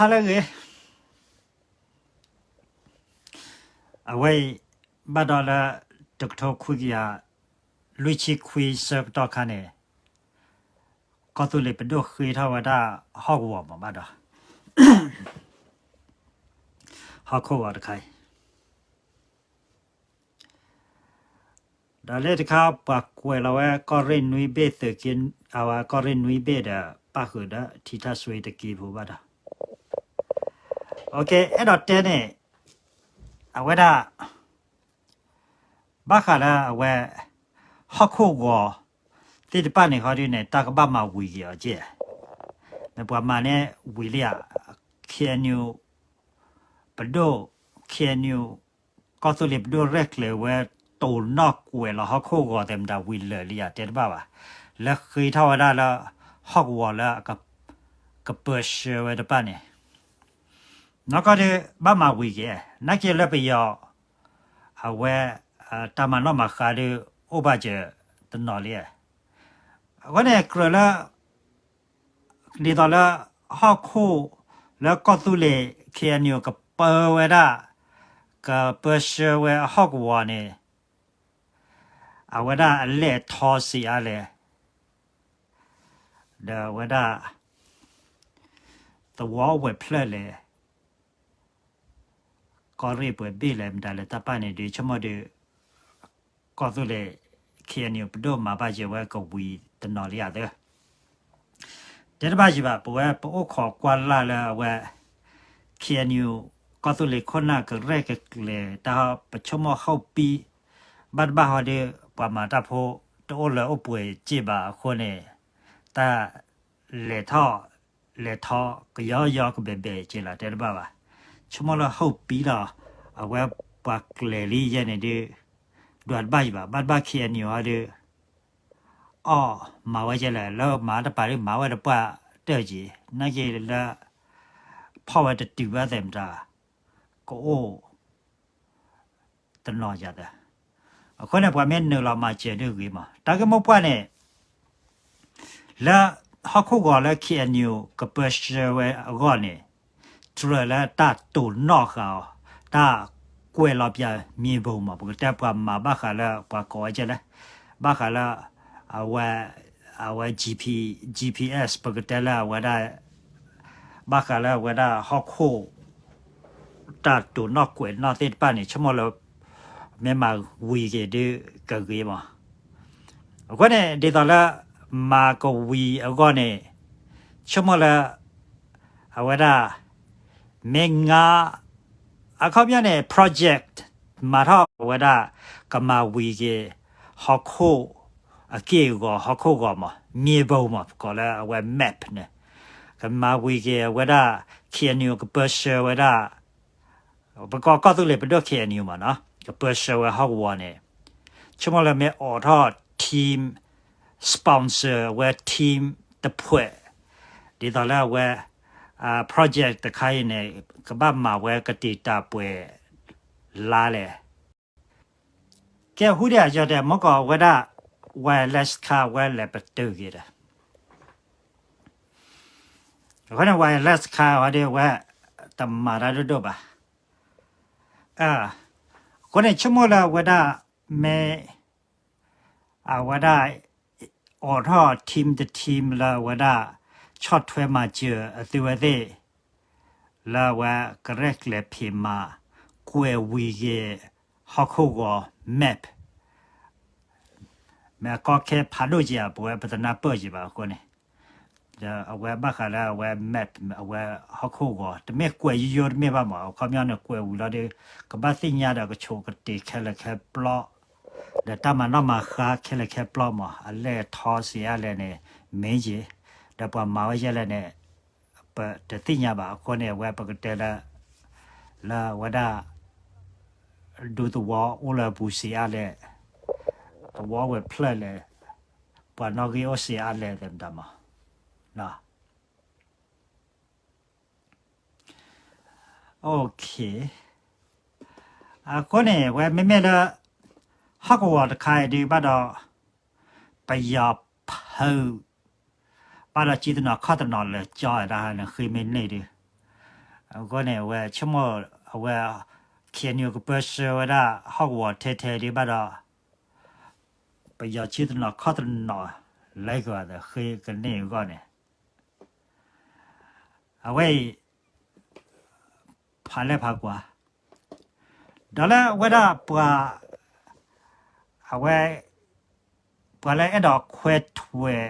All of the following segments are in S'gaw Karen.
ဟါလၢအဂ့ၤ, အဝဲအံၤ ဘၣ်ဒီးလၢ တကထိခွံကယၤ လွံၢ်ဆံခွံဆၢကတီၢ်ခါန့ၣ် ကီၢ်သူလ့ၤပဒိၣ်ဃ့ထီၣ်ဝဲဒၣ်ဟီၣ်ကဝီၤမးဘၣ်ဒီး ဟီၣ်ခိၣ်ဂီၤတခါအံၤ ဒီးလၢတခါပှၤကွဲးလီၤဝဲကီၢ်ရ့ၣ်နွံဘ့ၣ်သုးက့, အဝဲကီၢ်ရ့ၣ်နွံဘ့ၣ်ဒီး ပၣ်ဃုာ်ဒီးထံထၣ်စွ့တက့ဖိဘၣ်ဒီး, အဲၣ်ဒိးတဲန့ၣ် အဝဲဒၣ် ဘၣ်ဃးလၢအဝဲ ဟီၣ်ခိၣ်ဂီၤသ့ၣ်တဖၣ်န့ၣ်ဃီဒုန့ၣ် တၢ်ကဘၣ်မၤဝံၤက့ၤအီၤကဲ, မ့ၢ်ပှၤမၤန့ၢ်ဝံၤလံဧါ, KNU ပဒိၣ် KNU ကီၢ်သူလ့ၤပဒိၣ်ရဲၣ်ကျဲၤဝဲ တိၢ်နီၣ်ကွဲးလီၤဟီၣ်ခိၣ်ဂီၤသဲးမတၤဝံၤလၢာ်လံဧါ တဲတဘၣ်ဘၣ်, လၢဃ့ထီၣ်ဝဲဒၣ်လၢ ဟီၣ်ကဝီၤလၢ ကပၢဆှၢဝဲတဖၣ်န့ၣ် နီၢ်ကီၢ်ဒု ဘၣ်မၤဝံၤက့ၤ, နာ်က့လၢပယီၤ အဝဲ တၢ်မၤနီၣ်မၤဃါဒု အိၣ်ဘၣ်စၢၤတနီၤလံ. အဃိန့ၣ် ကြၢးလၢ ဒ်သိးလၢ ဟီၣ်ခိၣ်လၢကီၢ်သူလ့ၤ KNU ကပၢဝဲဒၣ် ကပၢဆှၢဝဲအဟီၣ်ကဝီၤန့ၣ် အဝဲဒၣ်အလဲၢ်ထီစံးအါလဲၣ် ဒီးအဝဲဒၣ် သဝီအိၣ်ပှဲၤဖျၢၣ်လဲၣ်, ကီၢ်ရ့ၣ်ပှဲၤဘ့ၣ်လဲၣ် မတၤလဲၣ်တၢ်ပၢ်န့ၣ်ဒု ဆိကမိၣ်ဒု ကီၢ်သူလ့ၤ KNU ပဒိၣ်မၤဘၣ်စၢၤဝဲကဝံၤတနီၤလံဧါသၢ တဲတဘၣ်ယံၤဘၣ် ပဝဲပအိၣ်ခိးကွၢ်လၢ်လၢအဝဲ KNU ကီၢ်သူလ့ၤခိၣ်နၢ်ကရဲၣ်ကကျဲၤတၢ် ပဆိကမိၣ်ဟီၣ်ပံ ဘၣ်တဘၣ်ဟီဒု ပှၤမၤတၢ်ဖိ တအိၣ်လၢအိၣ်ပှဲၤစ့ၢ်ဘၣ်အဃိန့ၣ် တၢ်လဲၤထီၣ် လဲၤထီၣ် ကယီယီကဘဲၣ်ဘဲၣ်စ့ၢ်လီၤ တဲတဘၣ်ဘၣ်. ဆိကမိၣ်လၢဟီၣ်ပံလီၤ အဝဲပှၤကျဲၤလံယဲန့ၣ်ဒု ဒွးတဘၣ်ယံၤဘၣ် ဘၣ်တဘၣ် KNU ဟီဒု အီၣ်မၤဝဲကဲလဲၣ် လၢမၤတပာ်ဒု မၤဝဲတပှၢ်တၢၢ်က့ၤ နာ်က့လၢ ဖီၣ်ဝဲတတုၤဘၣ်သဲးမတၤ ကအိၣ် တနီၤယၤသၢ အဃိန့ၣ် ပှၤမ့ၢ်နုာ်လီၤမၤစၢၤဒုဂ့ၤမး တၢ်ဂ့ၢ်မိၢ်ပှၢ်န့ၣ် လၢဟီၣ်ခိၣ်ဂီၤလၢ KNU ကပၢဆှၢဝဲအဂီၢ်န့ၣ် တြၢၤလၢတၢ်တိၢ်နီၣ်ဃာ်အီၤ တၢ်ကွဲးလီၤပၠးမံၤဘိမး ပကတဲပှၤမၤဘၣ်ဃးလၢပှၤကိးဝဲကဲလဲၣ် ဘၣ်ဃးလၢ အဝဲ အဝဲ G P, GPS ပကတဲလၢအဝဲဒၣ် ဘၣ်ဃးလၢအဝဲဒၣ်ဟီၣ်ခိၣ် တၢ်တိၢ်နီၣ်ကွဲးနီၣ်သ့ၣ်တဖၣ်န့ၣ် ဆိကမိၣ်လၢ မ့ၢ်မၤဝံၤက့ၤဒုကဂ့ၤမး အဃိန့ၣ် ဒ်သိးလၢ မၤကဝံၤအဂီၢ်န့ၣ် ဆိကမိၣ်လၢ အဝဲဒၣ် မ့ၢ်ငါ အခီပညီန့ၣ် project မၤထီၣ်အဝဲဒၣ် ကမၤဝံၤက့ၤ ဟီၣ်ခိၣ် အက့ၢ်အဂီၤ ဟီၣ်ခိၣ်ဂီၤမး မံၤဘိမး ပကိးလၢအဝဲ map န့ၣ် ကမၤဝံၤက့ၤအဝဲဒၣ် KNU ကပၢဆှၢဝဲဒၣ် ပကိးကီၢ်သူလ့ၤပဒိၣ် KNU မးနီၤ ကပၢဆှၢဝဲဟီၣ်ကဝီၤန့ၣ် ဆိကမိၣ်လၢမ့ၢ်အိးထီၣ် team sponsor အဝဲ team တဖှဲး ဒ်သိးလၢအဝဲ project တခါအံၤန့ၣ် ကဘၣ်မၤဝဲကတံာ်တာ်ပှဲၤလါလဲၣ် ကဲဟူဒံးအကၠီတဲ မ့ၢ်ကီးဝဲဒၣ် wireless ခါဝဲလဲၤပတုာ်က့ၤဒီး အဃိန့ၣ် wireless ခါဝဲဒၣ်ဝဲ တမၤတၢ်ဒိၣ်ဒိၣ်ဘၣ် အဃိန့ၣ် ဆိကမိၣ်လၢအဝဲဒၣ် မ့ၢ် အဝဲဒၣ် အိးထီၣ် team တ team လၢအဝဲဒၣ် ဆီၣ်ထွဲမၤစၢၤအသုဝဲသ့ၣ် လၢအဝဲကရဲၣ်ကျဲၤဖံးမၤ ကွဲးဝံၤက့ၤ ဟီၣ်ခိၣ်ဂီၤ map မ့ၢ်အကီခဲဖးဒိၣ်က့ၤဧါ ပဝဲပတနၢ်ပၢၢ်က့ၤဘၣ်အဃိန့ၣ် ဒီးအဝဲဘၣ်ဃးလၢအဝဲ map အဝဲဟီၣ်ခိၣ်ဂီၤ တမ့ၢ်ကွဲးယိယိတမ့ၢ်ဘၣ်မး အခီပညီန့ၣ် ကွဲးဝံၤလီၤဒီး ကဘၣ်သ့ၣ်ညါဒီးကဆိးကတ့ၤခဲလၢာ်ခဲပျီ ဒီးတၢ်မၤနီၣ်မၤဃါခဲလၢာ်ခဲပျီမး အလဲၢ်ထီစံးအါလဲၣ်န့ၣ် မ့ၢ်က့ၤ ဒီးပှၤမၤဝဲယဲလဲၣ်န့ၣ် ပတသ့ၣ်ညါဘၣ်အဃိန့ၣ် အဝဲပကတဲလၢ လၢအဝဲဒၣ် ဒူသဝီအိၣ်လၢအပူၤစံးအါလဲၣ် သဝီဝဲဖျၢၣ်လဲၣ် ပှၤနီၣ်ဂံၢ်အိၣ်စံးအါလဲၣ်သဲးမတၤမး OK အဃိန့ၣ် ဝဲမ့မ့ၢ်လၢ ဟီၣ်ကဝီၤတခါအံၤဒုးဘၣ်ဒီး ပယီၤဖုး ဘၣ်ဒီးကံတနီၤခီၣ်တနီၤလၢာ်ကၠီဝဲဒၣ်န့ၣ် ဃ့မ့ၢ်န့ၢ်ဒုး အဃိန့ၣ် အဝဲဆိကမိၣ် အဝဲ ခ့ၣ်နံၣ်ကပၢဆှၢဝဲဒၣ်ဟီၣ်ကဝီၤထဲထဲဒံးဘၣ်ဒီး ပယီၤဆံတနီၤခီၣ်တနီၤ လဲၤကဒီးဃ့ကန့ၢ်အဂီၢ်န့ၣ် အဝဲအံၤ ဖးလဲၢ်ဖးကွၢ် ဒီးလၢအဝဲဒၣ်ပှၤ အဝဲ ပှၤလၢအဲၣ်ဒိးခွဲးထွဲး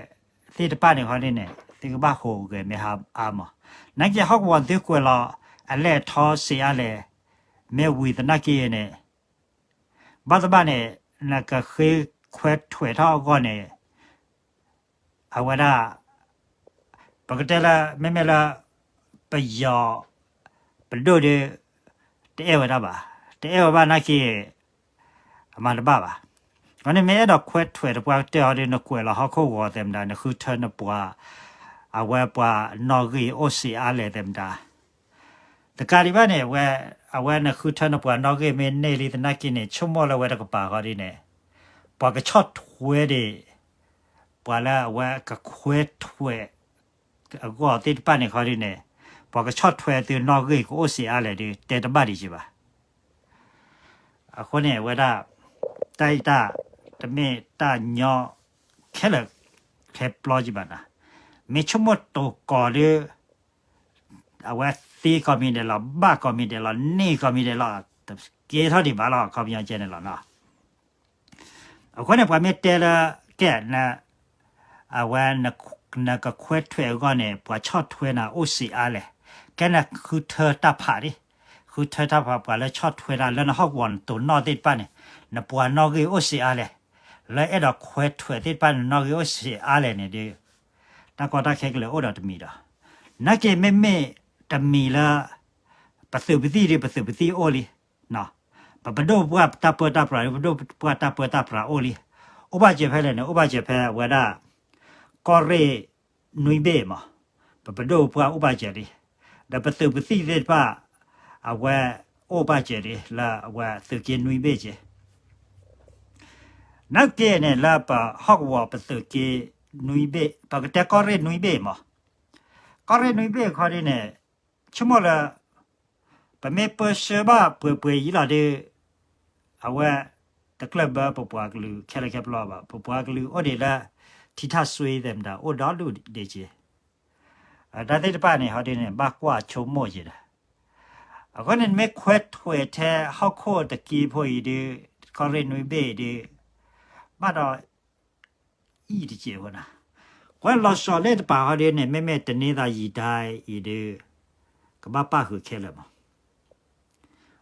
သ့ၣ်တဖၣ်န့ၣ်ခီဒ်န့ၣ် သုကဘၣ်ဟူးဂဲၤမ့ၢ်ဟါအါမး, နာ်က့ဟီၣ်ကဝီၤသုကွဲးလီၤ အလဲၢ်အထီစ့အါလဲၣ် မ့ၢ်ဝံၤသနာ်က့န့ၣ် ဘၣ်တဘၣ်န့ၣ် နကဃ့ခွဲးထွဲးထီၣ်အဂီၢ်န့ၣ် အဝဲဒၣ် ပကတဲလၢ မ့မ့ၢ်လၢ ပယီၤ ပဒိၣ်ဒီး တအဲၣ်ဝဲဒၣ်ဘၣ်, တအဲၣ်ဝဲဘၣ်နာ်က့ အမၤတဘၣ်ဘၣ်. အန့ၣ်မ့ၢ်အဲၣ်ဒိးခွဲးထွဲးတပှၢ်ကတၢၢ်အီၤဒီး နကွဲးလီၤဟီၣ်ခိၣ်ဂီၤသဲးမတၤ နဃုထၢနပှၤ အဝဲပှၤနီၣ်ဂံၢ်အိၣ်စ့အါလဲၣ်သဲးမတၤ တကးဒံးဘၣ်န့ၣ် အဝဲ အဝဲနဃုထၢနပှၤနီၣ်ဂံၢ်မ့ၢ်န့ၢ်လံသနာ်က့န့ၣ် ဆိကမိၣ်လၢဝဲတကပၤဃီဒ်န့ၣ် ပှၤကဆီၣ်ထွဲဒံး ပှၤလၢအဝဲကခွဲးထွဲး အဂီၢ်သ့ၣ်တဖၣ်န့ၣ်ခီဒ်န့ၣ် ပှၤကဆီၣ်ထွဲသုနီၣ်ဂံၢ်ကအိၣ်စ့အါလဲၣ်ဒီး တဲတဘၣ်ဒံးက့ဘၣ်. အဃိန့ၣ် အဝဲဒၣ် တၢ်အံၤတၢ် တမ့ၢ်တၢ်ညီခဲလၢာ် ခဲပျီက့ဘၣ်နၤ, မ့ၢ်ဆိကမိၣ်တိၤကီၤဒီး အဝဲသ့ကီၢ်မံၤဒဲးလီၤ ဘၣ်ကီၢ်မံၤဒဲးလီၤ န့ၢ်ကီၢ်မံၤဒဲးလီၤ တကဲထီၣ်ဒံးဘၣ်လီၤ အခီပညီကဲန့ၣ်လီၤနီၤ. အဃိန့ၣ် ပှၤမ့ၢ်တဲလၢ ကဲ အဝဲ နကခွဲးထွဲးအဂီၢ်န့ၣ် ပှၤဆီၣ်ထွဲနၤအိၣ်စ့အါလဲၣ်, ကဲနဃုထၢတၢ်ဖးဒံး, ဃုထၢတၢ်ဖး ပှၤလၢဆီၣ်ထွဲတၢ်လၢနဟီၣ်ကဝီၤနတိၤနီၣ်သ့ၣ်တဖၣ်န့ၣ် နပှၤနီၣ်ဂံၢ်အိၣ်စ့အါလဲၣ်, လၢအဲၣ်ဒိးခွဲးထွဲးသ့ၣ်တဖၣ်န့ၣ် နီၣ်ဂံၢ်အိၣ်စ့အါလဲၣ်န့ၣ်ဒီး တၢ်ကီတၢ်ခဲကလဲၤအိၣ်ဒီးတမံၤဒီး နာ်က့မ့မ့ၢ်တမံၤလၢ ပသုးပသံၣ်ဒီး ပသုးပသံၣ်အိၣ်လံ, ပပဒိၣ်ပှၢ်တၢ်ပၢတၢ်ပြးဒီး ပပဒိၣ်ပှၢ်တၢ်ပၢတၢ်ပြးအိၣ်လံ, အိၣ်ဘၣ်စၢၤဖဲလဲၣ်န့ၣ် အိၣ်ဘၣ်စၢၤဖဲအဝဲဒၣ် ကီၢ်ရ့ၣ်နွံဘ့ၣ်မး, ပပဒိၣ်ပှၢ်အိၣ်ဘၣ်စၢၤလံ, ဒီးပသုးပသံၣ်သ့ၣ်တဖၣ် အဝဲအိၣ်ဘၣ်စၢၤလံ လၢအဝဲသုးက့နွံဘ့ၣ်က့ နာ်က့န့ၣ် လၢပဟီၣ်ကဝီၤပသုးက့နွံဘ့ၣ် ပကတဲကီၢ်ရ့ၣ်နွံဘ့ၣ်မး, ကီၢ်ရ့ၣ်နွံဘ့ၣ်ခီဒ်န့ၣ် ဆိကမိၣ်လၢ ပမ့ၢ်ပၢဆှၢဘၣ်ပှဲၤပှဲၤအံၤလီၤဒီး အဝဲ တကျၢၢ်ဘၢပပှၤကလုာ်ခဲလၢာ်ခဲပျီဘၣ်, ပပှၤကလုာ်အိၣ်ဒံးလၢ ထံထၣ်စွ့သဲးမတၤ အိၣ်ဒီဒူၣ်ဒံးက့, တၢ်သ့ၣ်တဖၣ်န့ၣ် ဟီဒ်န့ၣ် ဘၣ်ကွၢ်ဆိကမိၣ်က့ဒီး အဃိန့ၣ် မ့ၢ်ခွဲးထွဲးထဲဟီၣ်ခိၣ်တက့ဖိအံၤဒီး ကီၢ်ရ့ၣ်နွံဘ့ၣ်အံၤဒီး ဘၣ်ဒီး အံၤတက့ဖိနၤ, ကွဲးလီၤဆီလ့ၣ်တပၤဟီဒ်န့ၣ် မ့မ့ၢ်တန့ၤသးယံာ်တၢ်အံၤဒီး ကဘၣ်ပၣ်ဃုာ်ခဲလၢာ်မး,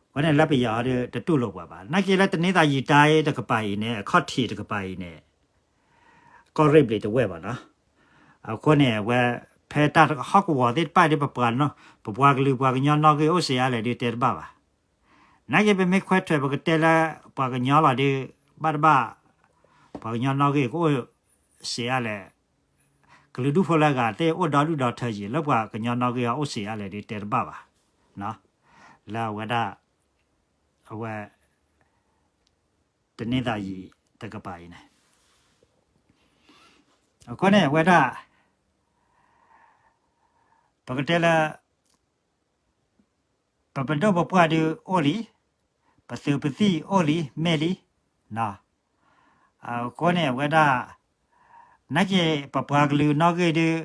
အဃိန့ၣ်လၢပယီၤဟီဒီး တတူၢ်လိာ်ပှၤဘၣ်, နာ်က့လၢတန့ၤသးယံာ်တၢ်အံၤတကပၤအံၤန့ၣ် အခီၣ်ထံးတကပၤအံၤန့ၣ် ကီၢ်ရ့ၣ်ဘျံးတဝဲၢ်ဘၣ်နီၤ, အဃိန့ၣ် အဝဲ ဖဲတၢ်ဟီၣ်ကဝီၤသ့ၣ်တဖၣ်ဒီး ပပှၤ ပပှၤကလုာ်ပှၤကညီနီၣ်ဂံၢ်အိၣ်စ့အါလဲၣ်ဒီးတဲတဘၣ်ဘၣ်, နာ်က့ပမ့ၢ်ခွဲးထွဲး ပကတဲလၢ ပှၤကညီလီၤဒီး ဘၣ်တဘၣ် ပှၤကညီနီၣ်ဂံၢ်ကအိၣ်စ့အါလဲၣ်, ကလုာ်ဒူၣ်ဖိလၢအဂၤသ့ၣ်အိၣ်ဒီဒူၣ်ဒီထၢက့ၤ လၢပှၤကညီနီၣ်ဂံၢ်အအိၣ်စ့အါလဲၣ်ဒီးတဲတဘၣ်ဘၣ်, လၢအဝဲဒၣ် အဝဲ တန့ၤသးယံာ်တကပၤအံၤန့ၣ်, အဃိန့ၣ် အဝဲဒၣ် ပကတဲလၢ ပပဒိၣ်ပပှၢ်ဒုးအိၣ်လံ, ပသုးပသံၣ်အိၣ်လံ မ့ၢ်လံ, အဃိန့ၣ် အဝဲဒၣ် နာ်က့ ပပှၤကလုာ်နီၣ်ဂံၢ်ဒုး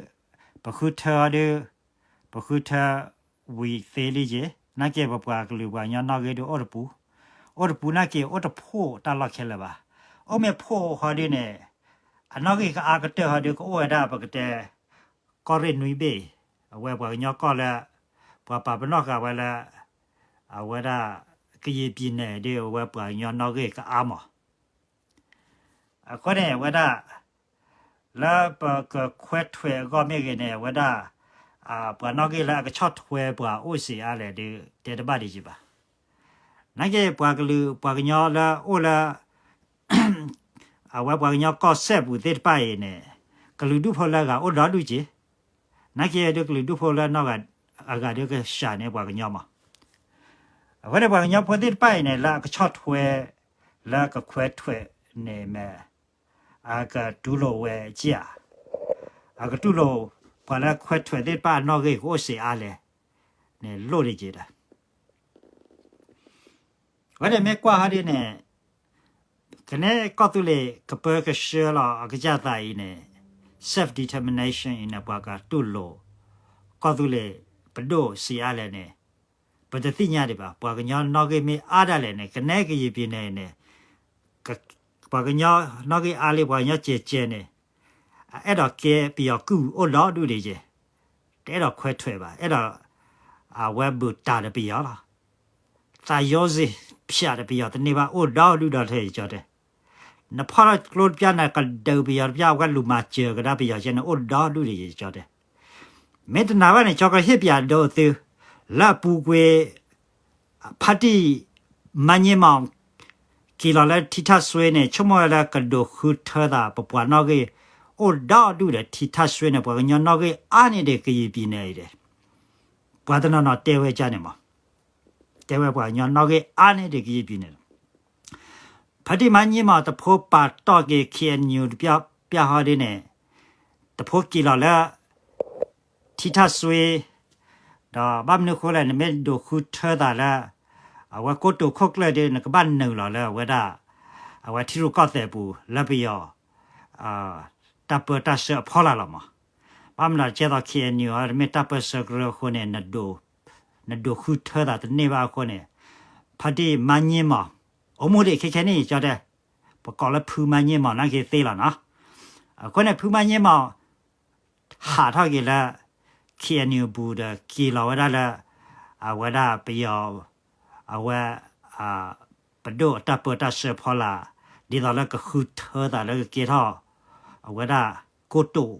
ပဃုထၢအီၤဒုး ပဃုထၢဝံၤသ့လံက့ၤ, နာ်က့ ပပှၤကလုာ်ပှၤကညီနီၣ်ဂံၢ်ဒုးအိၣ်တပူၤ, အိၣ်တပူၤနာ်က့ အိၣ်တဖှိၣ်တၢ်လီၢ်ခဲလၢာ်ဘၣ်, အိၣ်မ့ၢ်ဖှိၣ်ဃီဒုးန့ၣ် အနီၣ်ဂံၢ်ကအါကတၢၢ်ဃီဒုး ကအိၣ်ဝဲဒၣ်ပကတဲ ကီၢ်ရ့ၣ်နွံဘ့ၣ်, အဝဲပှၤကညီကီၢ်လၢ ပှၤပာ်ပနီၣ်ဃာ်ဝဲလၢ အဝဲဒၣ် ကယံာ်ပံၤနဲၣ်ဒုး အဝဲပှၤကညီနီၣ်ဂံၢ်ကအါမး, အဃိန့ၣ် အဝဲဒၣ် လၢပကခွဲးထွဲးအဂီၢ်မ့ၢ်ဂ့ၤန့ၣ် အဝဲဒၣ် ပှၤနီၣ်ဂံၢ်လၢအကဆီၣ်ထွဲပှၤအိၣ်စ့အါလဲၣ်ဒုး တဲတဘၣ်ဒံးက့ဘၣ်, နာ်က့ ပှၤကလုာ်ပှၤကညီလၢအိၣ်လၢ အဝဲပှၤကညီကီၢ်စဲၣ်ပူၤသ့ၣ်တဖၣ်အံၤန့ၣ် ကလုာ်ဒူၣ်ဖိလၢအဂၤအိၣ်ဒီဒူၣ်က့, နာ်က့ဒုးကလုာ်ဒူၣ်ဖိလၢနီၢ်ဂၤ အဂၤဒုးကစှၤန့ၢ်ပှၤကညီမး, အဃိန့ၣ် ပှၤကညီဖိသ့ၣ်တဖၣ်အံၤန့ၣ် လၢအကဆီၣ်ထွဲ လၢကခွဲးထွဲးန့ၣ်မ့ၢ် အကတူၢ်လိာ်ဝဲက့ဧါ, အကတူၢ်လိာ် ပှၤလၢခွဲးထွဲးသ့ၣ်တဖၣ်အနီၣ်ဂံၢ်ကအိၣ်စ့အါလဲၣ်, န့ၣ်လိၣ်ဒံးက့ၤဒီး အဝဲန့ၣ်မ့ၢ်ကွၢ်ဟီဒ်န့ၣ် ကနဲကီၢ်သူလ့ၤကပၢကဆှၢလီၤအကစၢ်သးအံၤန့ၣ် self determination အံၤန့ၣ် ပှၤကတူၢ်လိာ် ကီၢ်သူလ့ၤပဒိၣ်ဆံးအါလဲၣ်န့ၣ် ပတသ့ၣ်ညါဒံးဘၣ်. ပှၤကညီနီၣ်ဂံၢ်မ့ၢ်အါဒၣ်လဲာ်န့ၣ် ကနဲကယံာ်ပံၤန့ၣ်န့ၣ် ပှၤကညီနီၣ်ဂံၢ်အါလံ ပှၤကညီကဲးကဲးန့ၣ် အဲၣ်ဒိးကဲပယီၤကုၢ်အိၣ်ဒီဒူၣ်ဒံးက့ၤ တအဲၣ်ဒိးခွဲးထွဲးဘၣ် အဲၣ်ဒိး အဝဲဘုးတၢ်ဒီးပယီၤလီၤ. သးယီစ့ၣ်ဖၠးဒီးပယီၤတန့ၢ်ဘၣ် အိၣ်ဒီဒူၣ်ဒီထၢယကၠီတဲ. နဖီၣ်ထီၣ်ကျိတပျၢ် နကဒုးပယီၤတပျၢ် အဝဲလူၤမၤစၢၤကဒါပယီၤကဲန့ၣ် အိၣ်ဒီဒူၣ်ဒံးယကၠီတဲ. မ့ၢ်တနာ်ဘၣ်န့ၣ် ကၠီကဟ့ၣ်ပယီၤဒိးသု လၢအပူၤကွံာ် ဖါတံၢ်မါည့မီၣ် က့ၤလီၤလၢထံထၣ်စွ့န့ၣ် ဆိကမိၣ်ဝဲလၢကဒိးဃုထၢသးပပှၤနီၣ်ဂံၢ် အိၣ်ဒီဒူၣ်ဒီးထံထၣ်စွ့န့ၣ် ပှၤကညီနီၣ်ဂံၢ်အါန့ၢ်ဒံးကယံာ်ပံၤန့ၣ်အံၤဒီး ပှၤတနီၤနီၤတဲဝဲကန့ၣ်မး တဲဝဲပှၤကညီနီၣ်ဂံၢ်အါန့ၢ်ဒံးကယံာ်ပံၤန့ၣ် ဖါတံၢ်မါည့မီၣ်တဖိပာ်တီၢ်က့ၤ ခ့ၣ်အဲၣ်ယူၣ် တပျၢ်ဟီဒ်န့ၣ် တဖိက့ၤလီၤလၢ ထံထၣ်စွ့ ဒီးဘၣ်မနုၤအဃိလဲၣ် နမ့ၢ်ဒိးဃုထၢသးလၢ အဝဲကိတိာ်ခိၣ်ကျၢၢ်ဒီး နကဘၣ်နုာ်လီၤလၢအဝဲဒၣ် အဝဲထံရူၢ်ကီၢ်သဲးပူၤလၢပယီၤ တၢ်ပၢတၢ်ဆှၢအဖီလာ်လီၤမး. ဘၣ်မနုၤကဲသိး ခ့ၣ်အဲၣ်ယူၣ် မ့ၢ်တၢ်ပၢဆှၢကရၢအဃိန့ၣ် နဒိးဃုထၢသးတန့ၢ်ဘၣ်အဃိန့ၣ် ဖါတံၢ်မါည့မီၣ် အိၣ်မူဒံးခဲခဲနံၣ်ကၠီတဲ ပကိးလၢဖုမါည့မီၣ်နာ်က့သ့လီၤနီၤ. အဃိန့ၣ် ဖုမါည့မီၣ် ဟးထီၣ်က့ၤလၢ ခ့ၣ်အဲၣ်ယူၣ် ပူၤဒီးက့ၤလီၤဝဲဒၣ်လၢ အဝဲဒၣ်ပယီၤ အဝဲ ပဒိၣ်အတၢ်ပၢတၢ်ဆှၢဖီလာ် ဒ်သိးလၢကဃုထၢသးလၢကကဲထီၣ် အဝဲဒၣ်ကိတိာ်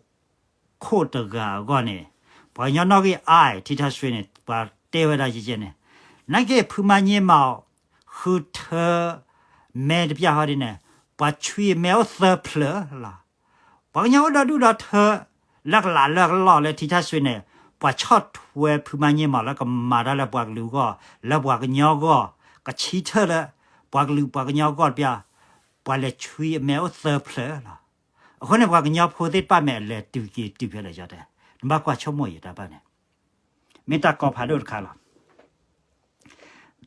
ခိၣ်တဂၤအဂီၢ်န့ၣ် ပှၤကညီနီၣ်ဂံၢ်အါ ထံထၣ်စွ့န့ၣ် ပှၤတဲဝဲဒၣ်ယဲယဲန့ၣ် နာ်က့ဖုမါည့မီၣ် ဃုထၢ မဲတပျၢ်ဟီဒ်န့ၣ် ပှၤဆွံမဲအိၣ်သၢဖျၢၣ်လီၤ. ပှၤကညီအိၣ်ဒီဒူၣ်ဒီထၢ လၢကလးလၢကလီၢ်လၢထံထၣ်စွ့န့ၣ် ပှၤဆီၣ်ထွဲဖုမါည့မီၣ်လၢကမၤတၢ်လၢပှၤကလုာ်အဂီၢ် လၢပှၤကညီအဂီၢ် ကဆၢထၢၣ်လၢ ပှၤကလုာ်ပှၤကညီအဂီၢ်တပျၢ် ပှၤလဲၤဆွံအမဲအိၣ်သၢဖျၢၣ်လီၤ. အဃိန့ၣ် ပှၤကညီဖိသ့ၣ်တဖၣ်မ့ၢ်အလဲၤတုၤက့ၤတုၤဖဲလဲၣ်ကၠီတဲ နဘၣ်ကွၢ်ဆိကမိၣ်ယတၢ်ဘၣ်န့ၣ် မ့ၢ်တၢ်ကီဖးဒိၣ်တခါလီၤ.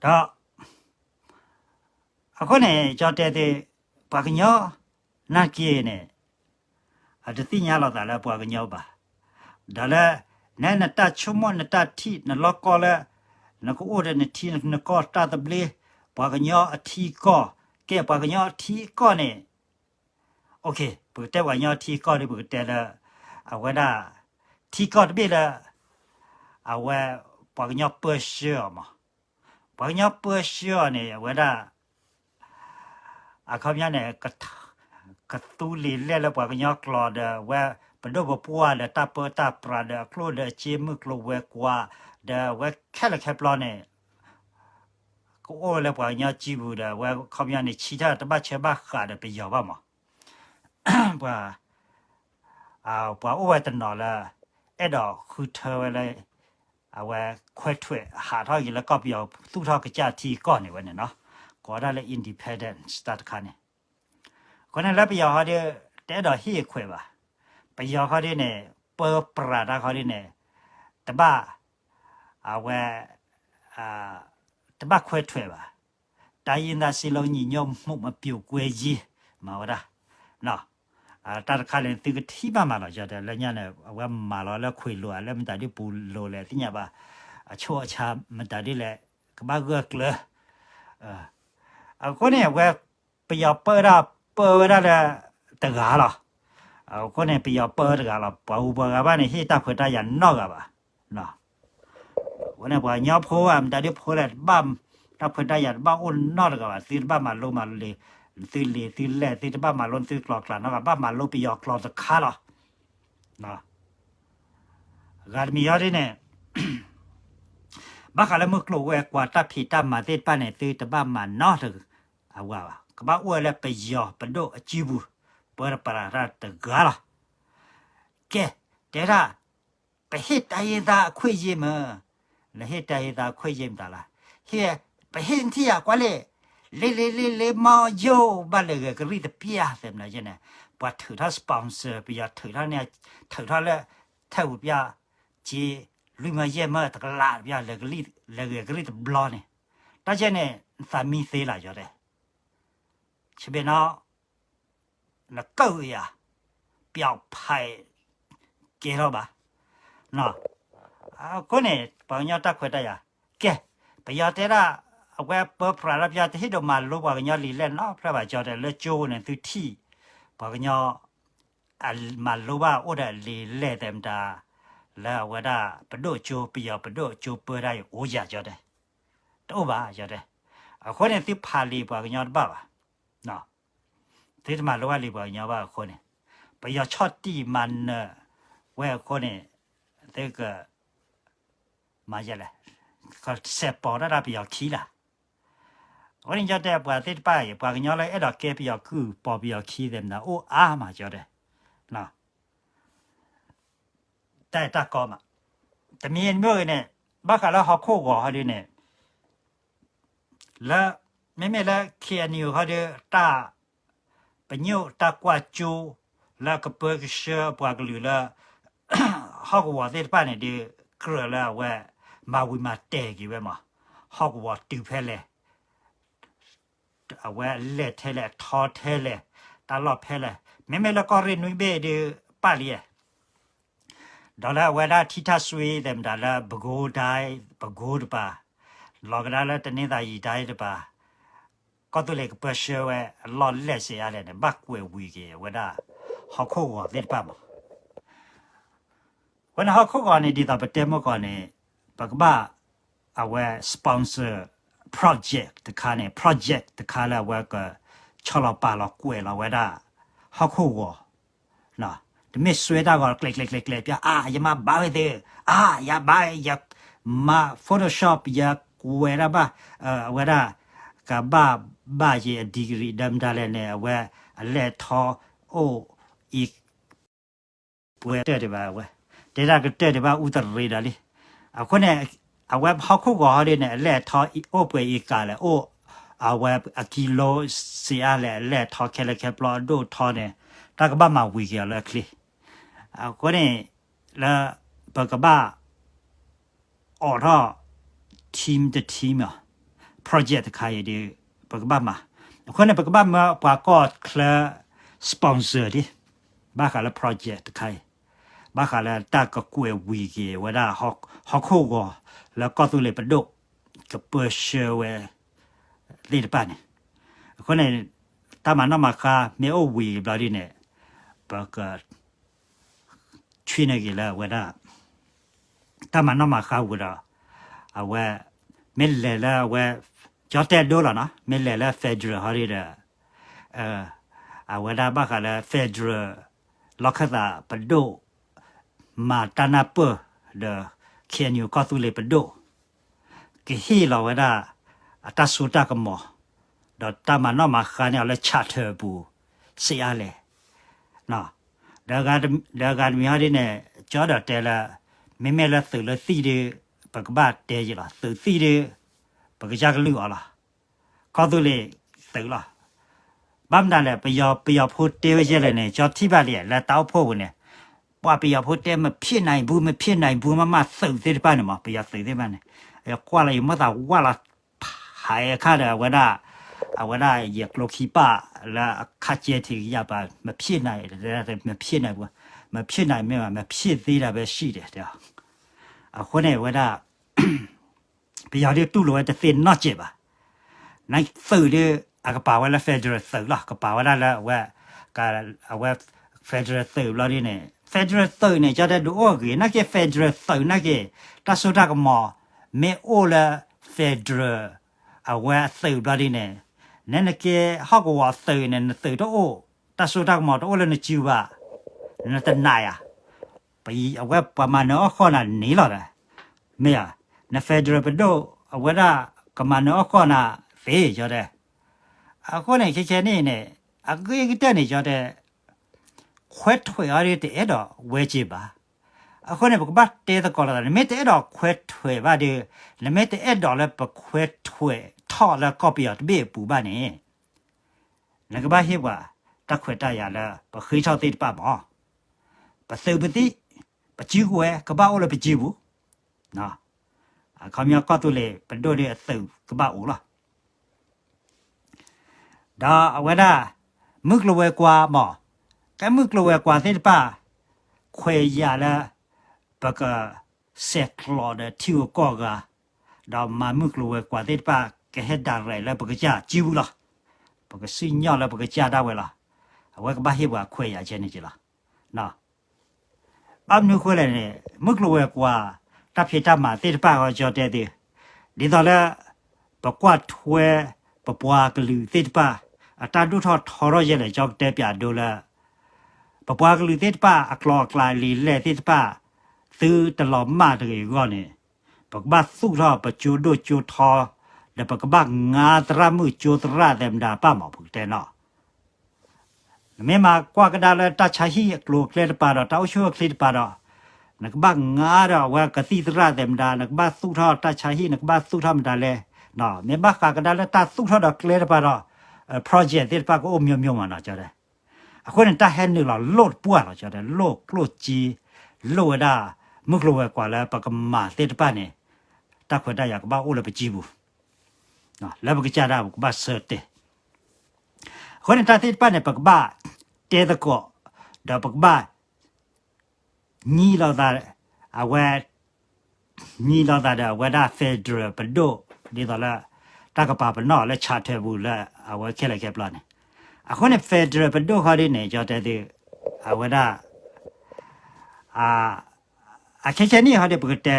ဒီး အဃိန့ၣ် ကၠီတဲသု ပှၤကညီ နာ်က့န့ၣ် အတသ့ၣ်ညါလိာ်သးလၢပှၤကညီဘၣ်. ဒီးလၢ နဲနတၢ်ဆိကမိၣ်နတၢ်ထံၣ်နလီၢ်ကီၢ်လၢ နကအိၣ်ဒီးနထံနကီၢ်တၢ်သဘျ့ ပှၤကညီအထံအကီၢ် ကဲပှၤကညီအထံအကီၢ်န့ၣ် ပကတဲပှၤကညီအထံအကီၢ်ဒီး ပကတဲလၢ အဝဲဒၣ် ထံကီၢ်တဘ့ၣ်လၢ အဝဲ ပှၤကညီပၢဆှၢအီၤမး. ပှၤကညီပၢဆှၢအီၤန့ၣ် အဝဲဒၣ် အခီပညီန့ၣ် ကသူလ့ၤလဲၢ်လၢပှၤကညီကျိာ်ဒီး အဝဲပဒိၣ်ပပှၢ်ဒီးတၢ်ပၢတၢ်ပြးဒီးအကျိၣ်ဒီးအစ့မုၢ်ကျိၤဝဲၤကွာ် ဒီးအဝဲခဲလၢာ်ခဲပျီန့ၣ် ကအိၣ်လၢပှၤကညီစုပူၤဒီး အဝဲအခီပညီန့ၣ် ဆံးတၢ်တဘၣ်ဆၢဘၣ်ဃးဒီးပယီၤဘၣ်မး ပှၤ ပှၤအိၣ်ဝဲတနီၤလၢ အဲၣ်ဒိးဃုထၢဝဲလၢ အဝဲခွဲးထွဲးဟးထီၣ်က့ၤလၢကီၢ်ပယီၤ သူၣ်ထီၣ်ကစၢ်ထံကီၢ်န့ၣ်ဝဲန့ၣ်နီၤ ကိးဝဲဒၣ်လၢ independence တၢ်တခါန့ၣ်. အဃိန့ၣ်လၢပယီၤဟီဒီး တအဲၣ်ဒိးဟ့ၣ်အခွဲးဘၣ်. ပယီၤဟီဒီးန့ၣ် ပၢပြးတၢ်ခီဒီးန့ၣ် တဘၣ် အဝဲ တဘၣ်ခွဲးထွဲးဘၣ်. တိုင်းရင်းသားစည်းလုံးညီညွတ်မှု မပြုတ်ကွဲရေး မၤဝဲဒၣ် တၢ်တခါန့ၣ် သုကထံၣ်ဘၣ်မးလီၤ ကၠီတဲ လၢညါန့ၣ် အဝဲမၤလီၤလၢခွ့းလိာ်ဧါ လၢမတၤဒ်ပူၤလိာ်လဲၣ် သ့ၣ်ညါဘၣ် အဆိအဆါမတၤဒ်လဲၣ် ကဘၣ်ဂၢၢ်ကျၢၤ အဃိန့ၣ် အဝဲ ပယီၤပၢဒၣ် ပၢဝဲဒၣ်လၢ တဂၤလီၤ. အဃိန့ၣ် ပယီၤပၢတဂၤလီၤ. ပှၤဟူးပှၤဂၤဘၣ်န့ၣ် ဟ့ၣ်တၢ်ခွဲးတၢ်ယာ်နီတဂၤဘၣ်. အဃိန့ၣ် ပှၤကညီဖိဧါ မတၤဒ်ဖိလဲၣ် တဘၣ် တၢ်ခွဲးတၢ်ယာ်တဘၣ်အိၣ်နီတဂၤဘၣ်. သုတဘၣ်မၤလိမၤလ့ၤ သုလ့ၤသုလဲၢ် သုတဘၣ်မၤလိသုကျိာ်ကျါနီတဂၤ ဘၣ်မၤလိပယီၤကျိာ်တခါလီၤ. ဂၤတမံၤဟီဒ်န့ၣ် ဘၣ်ဃးလၢမုၢ်ကျိၤဝဲၤကွာ်တၢ်ဖံးတၢ်မၤသ့ၣ်တဖၣ်န့ၣ် သုတဘၣ်မၤနီတဂၤဘၣ်. ကဘၣ်အိၣ်ဝဲလၢပယီၤပဒိၣ်အစုပူၤ ပၢတပၤတၢ်တဂၤလီၤ. ကဲ တဲဒၣ် ပဟ့ၣ်တိုင်းရင်းသားအခွင့်အရေးမ့ၢ် နဟ့ၣ်တိုင်းရင်းသားအခွင့်အရေးမတၤလဲၣ် ဟ့ၣ် ပဟ့ၣ်နထံၣ်ယၤကွၢ်လံ လ့လ့လ့လ့မီယိၣ် ဘၣ်လဲၤဂဲၤကရံၣ်တပျၢ်သ့မနုၤယဲန့ၣ် ပှၤထုးထီၣ် sponsor ပယီၤထုးထီၣ်န့ၣ် ထုးထီၣ်လၢ ထဲပူၤပျၢ် က့ လွံၢ်မၢယဲၢ်မၢတကလးပျီ လဲၤဂဲၤကလံၣ်တဘျီန့ၣ်, တၢ်ကဲန့ၣ် နသးမံသ့လၢ် ယတဲ, ဆဘ့ၣ်နီၤ နကၢၣ်ယၤ ပျီဖး ကဲထီၣ်ဘၣ်. အဃိန့ၣ် ပှၤကညီတၢ်ခွဲးတၢ်ယာ်, ကဲ, ပယီၤတဲဒၣ် အဝဲပၢပြးတၢ်ပျီ တဟ့ၣ်ဒိးမၤလိပှၤကညီလံာ်လဲၢ်နီတဖျၢၣ်ဘၣ် ကၠီတဲ လၢကၠိန့ၣ် သုထံၣ် ပှၤကညီ မၤလိဘၣ်အိၣ်ဒီးလံာ်လဲၢ်သဲးမတၤ လၢအဝဲဒၣ်ပဒိၣ်ကၠိ ပယီၤပဒိၣ်ကၠိပၢတၢ်အံၤ အိၣ်ယၤ ကၠီတဲ, တအိၣ်ဘၣ် ကၠီတဲ. အဃိန့ၣ် သုဖးလံာ်ပှၤကညီတဘၣ်ဘၣ် သုတမၤလိဘၣ်လံာ်ပှၤကညီဘၣ်အဃိန့ၣ်, ပယီၤဆီၣ်တံၢ်မၤနၢၤဝဲအဃိန့ၣ်, သုက မၤယဲလဲၣ်, စဲးပိာ်တၢ်ဒၣ်ပယီၤခံလၢ်. အဃိန့ၣ် ကၠီတဲ ပှၤသ့ၣ်တဖၣ်အံၤ ပှၤကညီလၢအဲၣ်ဒိးကဲပယီၤကုၢ် ပိာ်ပယီၤခံသဲးမတၤ အိၣ်အါမး ကၠီတဲ, တၢ်အဲၣ်တၢ်ကီမး, တမံၤမ့ၢ်ဂ့ၤန့ၣ်, ဘၣ်ဃးလၢဟီၣ်ခိၣ်ဂီၤဟီဒ်န့ၣ် လၢ မ့မ့ၢ်လၢ ခ့ၣ်အဲၣ်ယူၣ် ဟီဒ် တၢ် ပညိၣ်တၢ်ကွၢ်ကၠိ လၢကပၢကဆှၢပှၤကလုာ်လၢ ဟီၣ်ကဝီၤသ့ၣ်တဖၣ်န့ၣ်ဒီး ကြၢးလၢအဝဲ မၤဝံၤမၤတဲာ်က့ၤဝဲမး, ဟီၣ်ကဝီၤတုၤဖဲလဲၣ်, အဝဲအလဲၢ်ထဲလဲၣ် အထီထဲလဲၣ်, တၢ်လီၢ်ဖဲလဲၣ်, မ့မ့ၢ်လၢကီၢ်ရ့ၣ်နွံဘ့ၣ်ဒီး ပာ်လံ, ဒီးလၢအဝဲဒၣ်ထံထၣ်စွ့သဲးမတၤလၢ ပဲခူးတိုင်း, ပဲခူးတပၤ, လီၤကဒါလၢ တနင်္သာရီတိုင်းတပၤ, ကီၢ်သူလ့ၤကပၢဆှၢဝဲအလီၢ်လဲၢ်စ့အါလဲၣ်န့ၣ် ဘၣ်ကွဲးဝံၤက့ၤအဝဲဒၣ် ဟီၣ်ခိၣ်ဂီၤသ့ၣ်တဖၣ်မး. အဃိန့ၣ် ဟီၣ်ခိၣ်ဂီၤန့ၣ် ဒ်သိးပတဲမုၢ်ကီၢ်န့ၣ် ပကဘၣ် အဝဲ sponsor project တခါန့ၣ်, project တခါလၢအဝဲက ဆီၣ်လီၤပာ်လီၤကွဲးလီၤဝဲဒၣ် ဟီၣ်ခိၣ်ဂီၤ, တမ့ၢ်စွဲတၢ်ဂီၤကျဲးကျဲးကျဲးကျဲး ပျီ အါ ယမၤဘၣ်ဝဲသ့ၣ်, အါ ယဘၣ် ယမၤ Photoshop ယကွဲးတၢ်ဘၣ်, အဝဲဒၣ် ကဘၣ်ဘၣ်ယ့ၤအ degree ဒီးမတၤလဲၣ်န့ၣ် အဝဲအလဲၢ်ထီအိၣ်အံၤ ပှဲၤတၢၢ်ဒံးဘၣ်ဝဲ, တဲဒၣ်ကတၢၢ်ဒံးဘၣ်အူတရံးဒီးလံ. အဃိန့ၣ် အဝဲဟီၣ်ခိၣ်ဂီၤဟီဒ်န့ၣ် အလဲၢ်ထီအိၣ်ပှဲၤအံၤကးလဲၣ်, အိၣ် အဝဲအကံလိစ့အါလဲၣ်, အလဲၢ်ထီခဲလၢာ်ခဲပျီအဒိၣ်ထီန့ၣ် တၢ်ကဘၣ်မၤဝံၤက့ၤအီၤလၢအချ့. အဃိန့ၣ် လၢပကဘၣ် အိးထီၣ် team တ team မး, project တခါအံၤဒီး ပကဘၣ်မၤ, အဃိန့ၣ် ပကဘၣ်မၢပှၤကီၢ်ချၢ sponsor ဒ် ဘၣ်ဃးလၢ project တခါအံၤ, ဘၣ်ဃးလၢတၢ်ကကွဲးဝံၤက့ၤဝဲဒၣ် ဟီၣ်ခိၣ်ဂီၤ လၢကီၢ်သူလ့ၤပဒိၣ် ကပၢဆှၢဝဲ သ့ၣ်တဖၣ်န့ၣ်, အဃိန့ၣ် တၢ်မၤနီၣ်မၤဃါမ့ၢ်အိၣ်ဝံၤဘျီဒ်န့ၣ် ပက ဆွံနုာ်က့ၤလၢအဝဲဒၣ် တၢ်မၤနီၣ်မၤဃါဝံၤဒီး အဝဲ မ့ၢ်လဲၤလၢအဝဲ ကၠီတဲဒိလီၤနီၤ, မ့ၢ်လဲၤလၢ federal ဟီဒ်ဒီး အဝဲဒၣ်ဘၣ်ဃးလၢ federal လီၢ်ခၢၣ်သးပဒိၣ် မၤတၢ်နၢ်ပၢၢ်ဒီး ခ့ၣ်အဲၣ်ယူၣ် ကီၢ်သူလ့ၤပဒိၣ် ကဟ့ၣ်လီၤဝဲဒၣ် အတၢ်စိတၢ်ကမီၤ ဒီးတၢ်မၤနီၣ်မၤဃါန့ၢ်အီၤလၢ charter အပူၤ စ့အါလဲၣ်. ဒီးအဂၤတမံၤဟီဒ်န့ၣ် ကၠီဒီးတဲလၢ မ့မ့ၢ်လၢသုးလၢသံၣ်ဒီး ပကဘၣ်တဲယံာ်လီၤ, သုးသံၣ်ဒီး ပကစၢ်ကလုၢ်အီၤလီၤ. ကီၢ်သူလ့ၤသုးလီၤ. ဘၣ်မတၤလဲၣ် ပယီၤ ပယီၤဖိတဲဝဲယဲၢ်လဲၣ်န့ၣ် ကၠီထံၣ်ဘၣ်လံ လၢတၢ်အိၣ်ဖှိၣ်ပူၤန့ၣ် ပှၤပယီၤဖိတဲ မဖြစ်နိုင်ဘူး မဖြစ်နိုင်ဘူး မ့ၢ်မးသုးသ့ၣ်တဖၣ်န့ၣ်မး ပယီၤသုးသ့ၣ်တဖၣ်န့ၣ် ယကွၢ်လီၤယမိၢ်သးဝၢ်လီၤ ဖးအခါဒီး အဝဲဒၣ် အဝဲဒၣ်ယကျိခံပၢ်လၢအခါကဲထံးကယၢ်ပၤ မဖြစ်နိုင် မဖြစ်နိုင်ဘူး မဖြစ်နိုင်မ့ၢ်ဘၣ် မဖြစ်သေးတာပဲရှိတယ် တဲ အဃိန့ၣ် အဝဲဒၣ် ပယီၤဒုးတူၢ်လိာ်ဝဲတသ့နီတစဲးဘၣ်. နသုးဒုး အကပာ်ဝဲလၢ federal သုးလီၤ. ကပာ်ဝဲဒၣ်လၢအဝဲ အဝဲ federal သုးဘျီဒ်န့ၣ် federal သုးန့ၣ် ကၠီတဲဒုးအိၣ်ဂ့ၤ နာ်က့ federal သုးနာ်က့ တၢ်စိတၢ်ကမီၤ မ့ၢ်အိၣ်လၢ federal အဝဲအသုးဘျီဒ်န့ၣ် နဲနကဲဟီၣ်ကဝီၤသုးန့ၣ် နသုးတအိၣ် တၢ်စိတၢ်ကမီၤတအိၣ်လၢနစုဘၣ် နတနာ်ဧါ အဝဲပှၤမၤနၢၤအီၣ်ဃီၣ်နၤန့ၣ်လီၤဒီး မ့ၢ်ဧါ န federal ပဒိၣ် အဝဲဒၣ်ကမၤနၢၤအီၣ်ဃီၣ်နၤသ့ ကၠီတဲ အဃိန့ၣ် ခဲခဲန့ၣ်န့ၣ် အဂ့ၤကတၢၢ်န့ၣ် ကၠီတဲ ခွဲးထွဲးအီၤဒီးတအဲၣ်ဒိးဝဲက့ၤဘၣ်. အဃိန့ၣ် ပကဘၣ်တဲသကိးလိာ်သး နမ့ၢ်တအဲၣ်ဒိးခွဲးထွဲးဘၣ်ဒီး နမ့ၢ်တအဲၣ်ဒိးလၢပခွဲးထွဲးထီၣ်လၢကီၢ်ပယီၤတဘ့ၣ်အပူၤဘၣ်န့ၣ် နကဘၣ်ဟ့ၣ်ပှၤတၢ်ခွဲးတၢ်ယာ်လၢပဃ့ထီၣ်သ့ၣ်တဖၣ်မး ပသုးပသံၣ် ပစုကဝဲၤ ကဘၣ်အိၣ်လၢပစုပူၤ အခီပညီကီၢ်သူလ့ၤပဒိၣ်ဒ်အသုးကဘၣ်အိၣ်လီၤ. ဒီးအဝဲဒၣ် မုၢ်ကျိၤဝဲၤကွာ်မး, ကဲမုၢ်ကျိၤဝဲၤကွာ်သ့ၣ်တဖၣ် ခွဲးယာ်လၢ ပက ဆဲးကျိးဒီးထံဂုၤကီၢ်ဂၤ, ဒီးမၤမုၢ်ကျိၤဝဲၤကွာ်သ့ၣ်တဖၣ် ကဟဲဒၣ်ရဲၣ်လၢ ပကစၢ်စုပူၤလီၤ. ပကစံၣ်ညီၣ်လၢပကစၢ်ဒၣ်ဝဲလီၤ. အဝဲကဘၣ်ဟ့ၣ်ပှၤခွဲးယာ်ကဲန့ၣ်က့လီၤ. ဘၣ်မနုၤဃိလဲၣ်န့ၣ် မုၢ်ကျိၤဝဲၤကွာ် တၢ်ဖံးတၢ်မၤသ့ၣ်တဖၣ်ဃီ ကၠီတဲသု, ဒ်သိးလၢ ပကွၢ်ထွဲ ပပှၤကလုာ်သ့ၣ်တဖၣ် အတၢ်ဒိၣ်ထီၣ်ထီထီၣ်ယဲၢ်လဲၣ် ကၠီကတဲပၠးဒိလၢ ပပှၤကလုာ်သ့ၣ်တဖၣ် အကျိၤအကျဲလံာ်လဲၢ်သ့ၣ်တဖၣ် သုတလီၤမၢ်တဂ့ၤအဂီၢ်န့ၣ် ပကဘၣ်သူၣ်ထီၣ်ပကၠိဒိၣ်ကၠိထီ, ဒီးပကဘၣ်ငါသရၣ်မုၣ်ကၠိသရၣ်သဲးမတၤပၢ်မး ပကတဲနီၤ. နမ့ၢ်မၤကွၢ်ကဒါလၢတၢ်ဆါဟံၣ်အကျိၤအကျဲတပၤဒီး တၢ်အိၣ်ဆူၣ်အိၣ်ချ့တပၤဒီး နကဘၣ်ငါဒီးအဝဲကသံၣ်သရၣ်သဲးမတၤ, နကဘၣ်သူၣ်ထီၣ်တၢ်ဆါဟံၣ်, နကဘၣ်သူၣ်ထီၣ်မတၤလဲၣ်. မ့ၢ်ဘၣ်ဃးကဒါလၢတၢ်သူၣ်ထီၣ်ဒီးကျဲတပၤဒီး project သ့ၣ်တဖၣ်ကအိၣ် မျိုးမျိုး မးနီၤ ကၠီတဲ. အဃိန့ၣ် တၢ်ဟဲနုာ်လီၤလိၣ်တပှၢ်လီၤ ကၠီတဲ, လိၣ်ကျိၣ်စ့, လိၣ်ဝဲဒၣ် မုၢ်ကျိၤဝဲၤကွာ်လၢပကမၤသ့ၣ်တဖၣ်န့ၣ် တၢ်ခွဲးတၢ်ယာ်ကဘၣ်အိၣ်လၢပစုပူၤ, လၢပကစၢ်ဒၣ်ပကဘၣ်ဆၢတဲာ်. အဃိန့ၣ် တၢ်သ့ၣ်တဖၣ်န့ၣ် ပကဘၣ်တဲသကိး, ဒီးပကဘၣ် ညံလိာ်သး, အဝဲ ညံလိာ်သးဒီးအဝဲဒၣ် federal ပဒိၣ် ဒ်သိးလၢ တၢ်ကပာ်ပနီၣ်လၢ charter ပူၤလၢအဝဲခဲလၢာ်ခဲဆ့န့ၣ်. အဃိန့ၣ် federal ပဒိၣ်ဃီဒ်န့ၣ် ကၠီတဲသု, အဝဲဒၣ် အခဲခဲနံၣ်ဃီဒီး ပကတဲ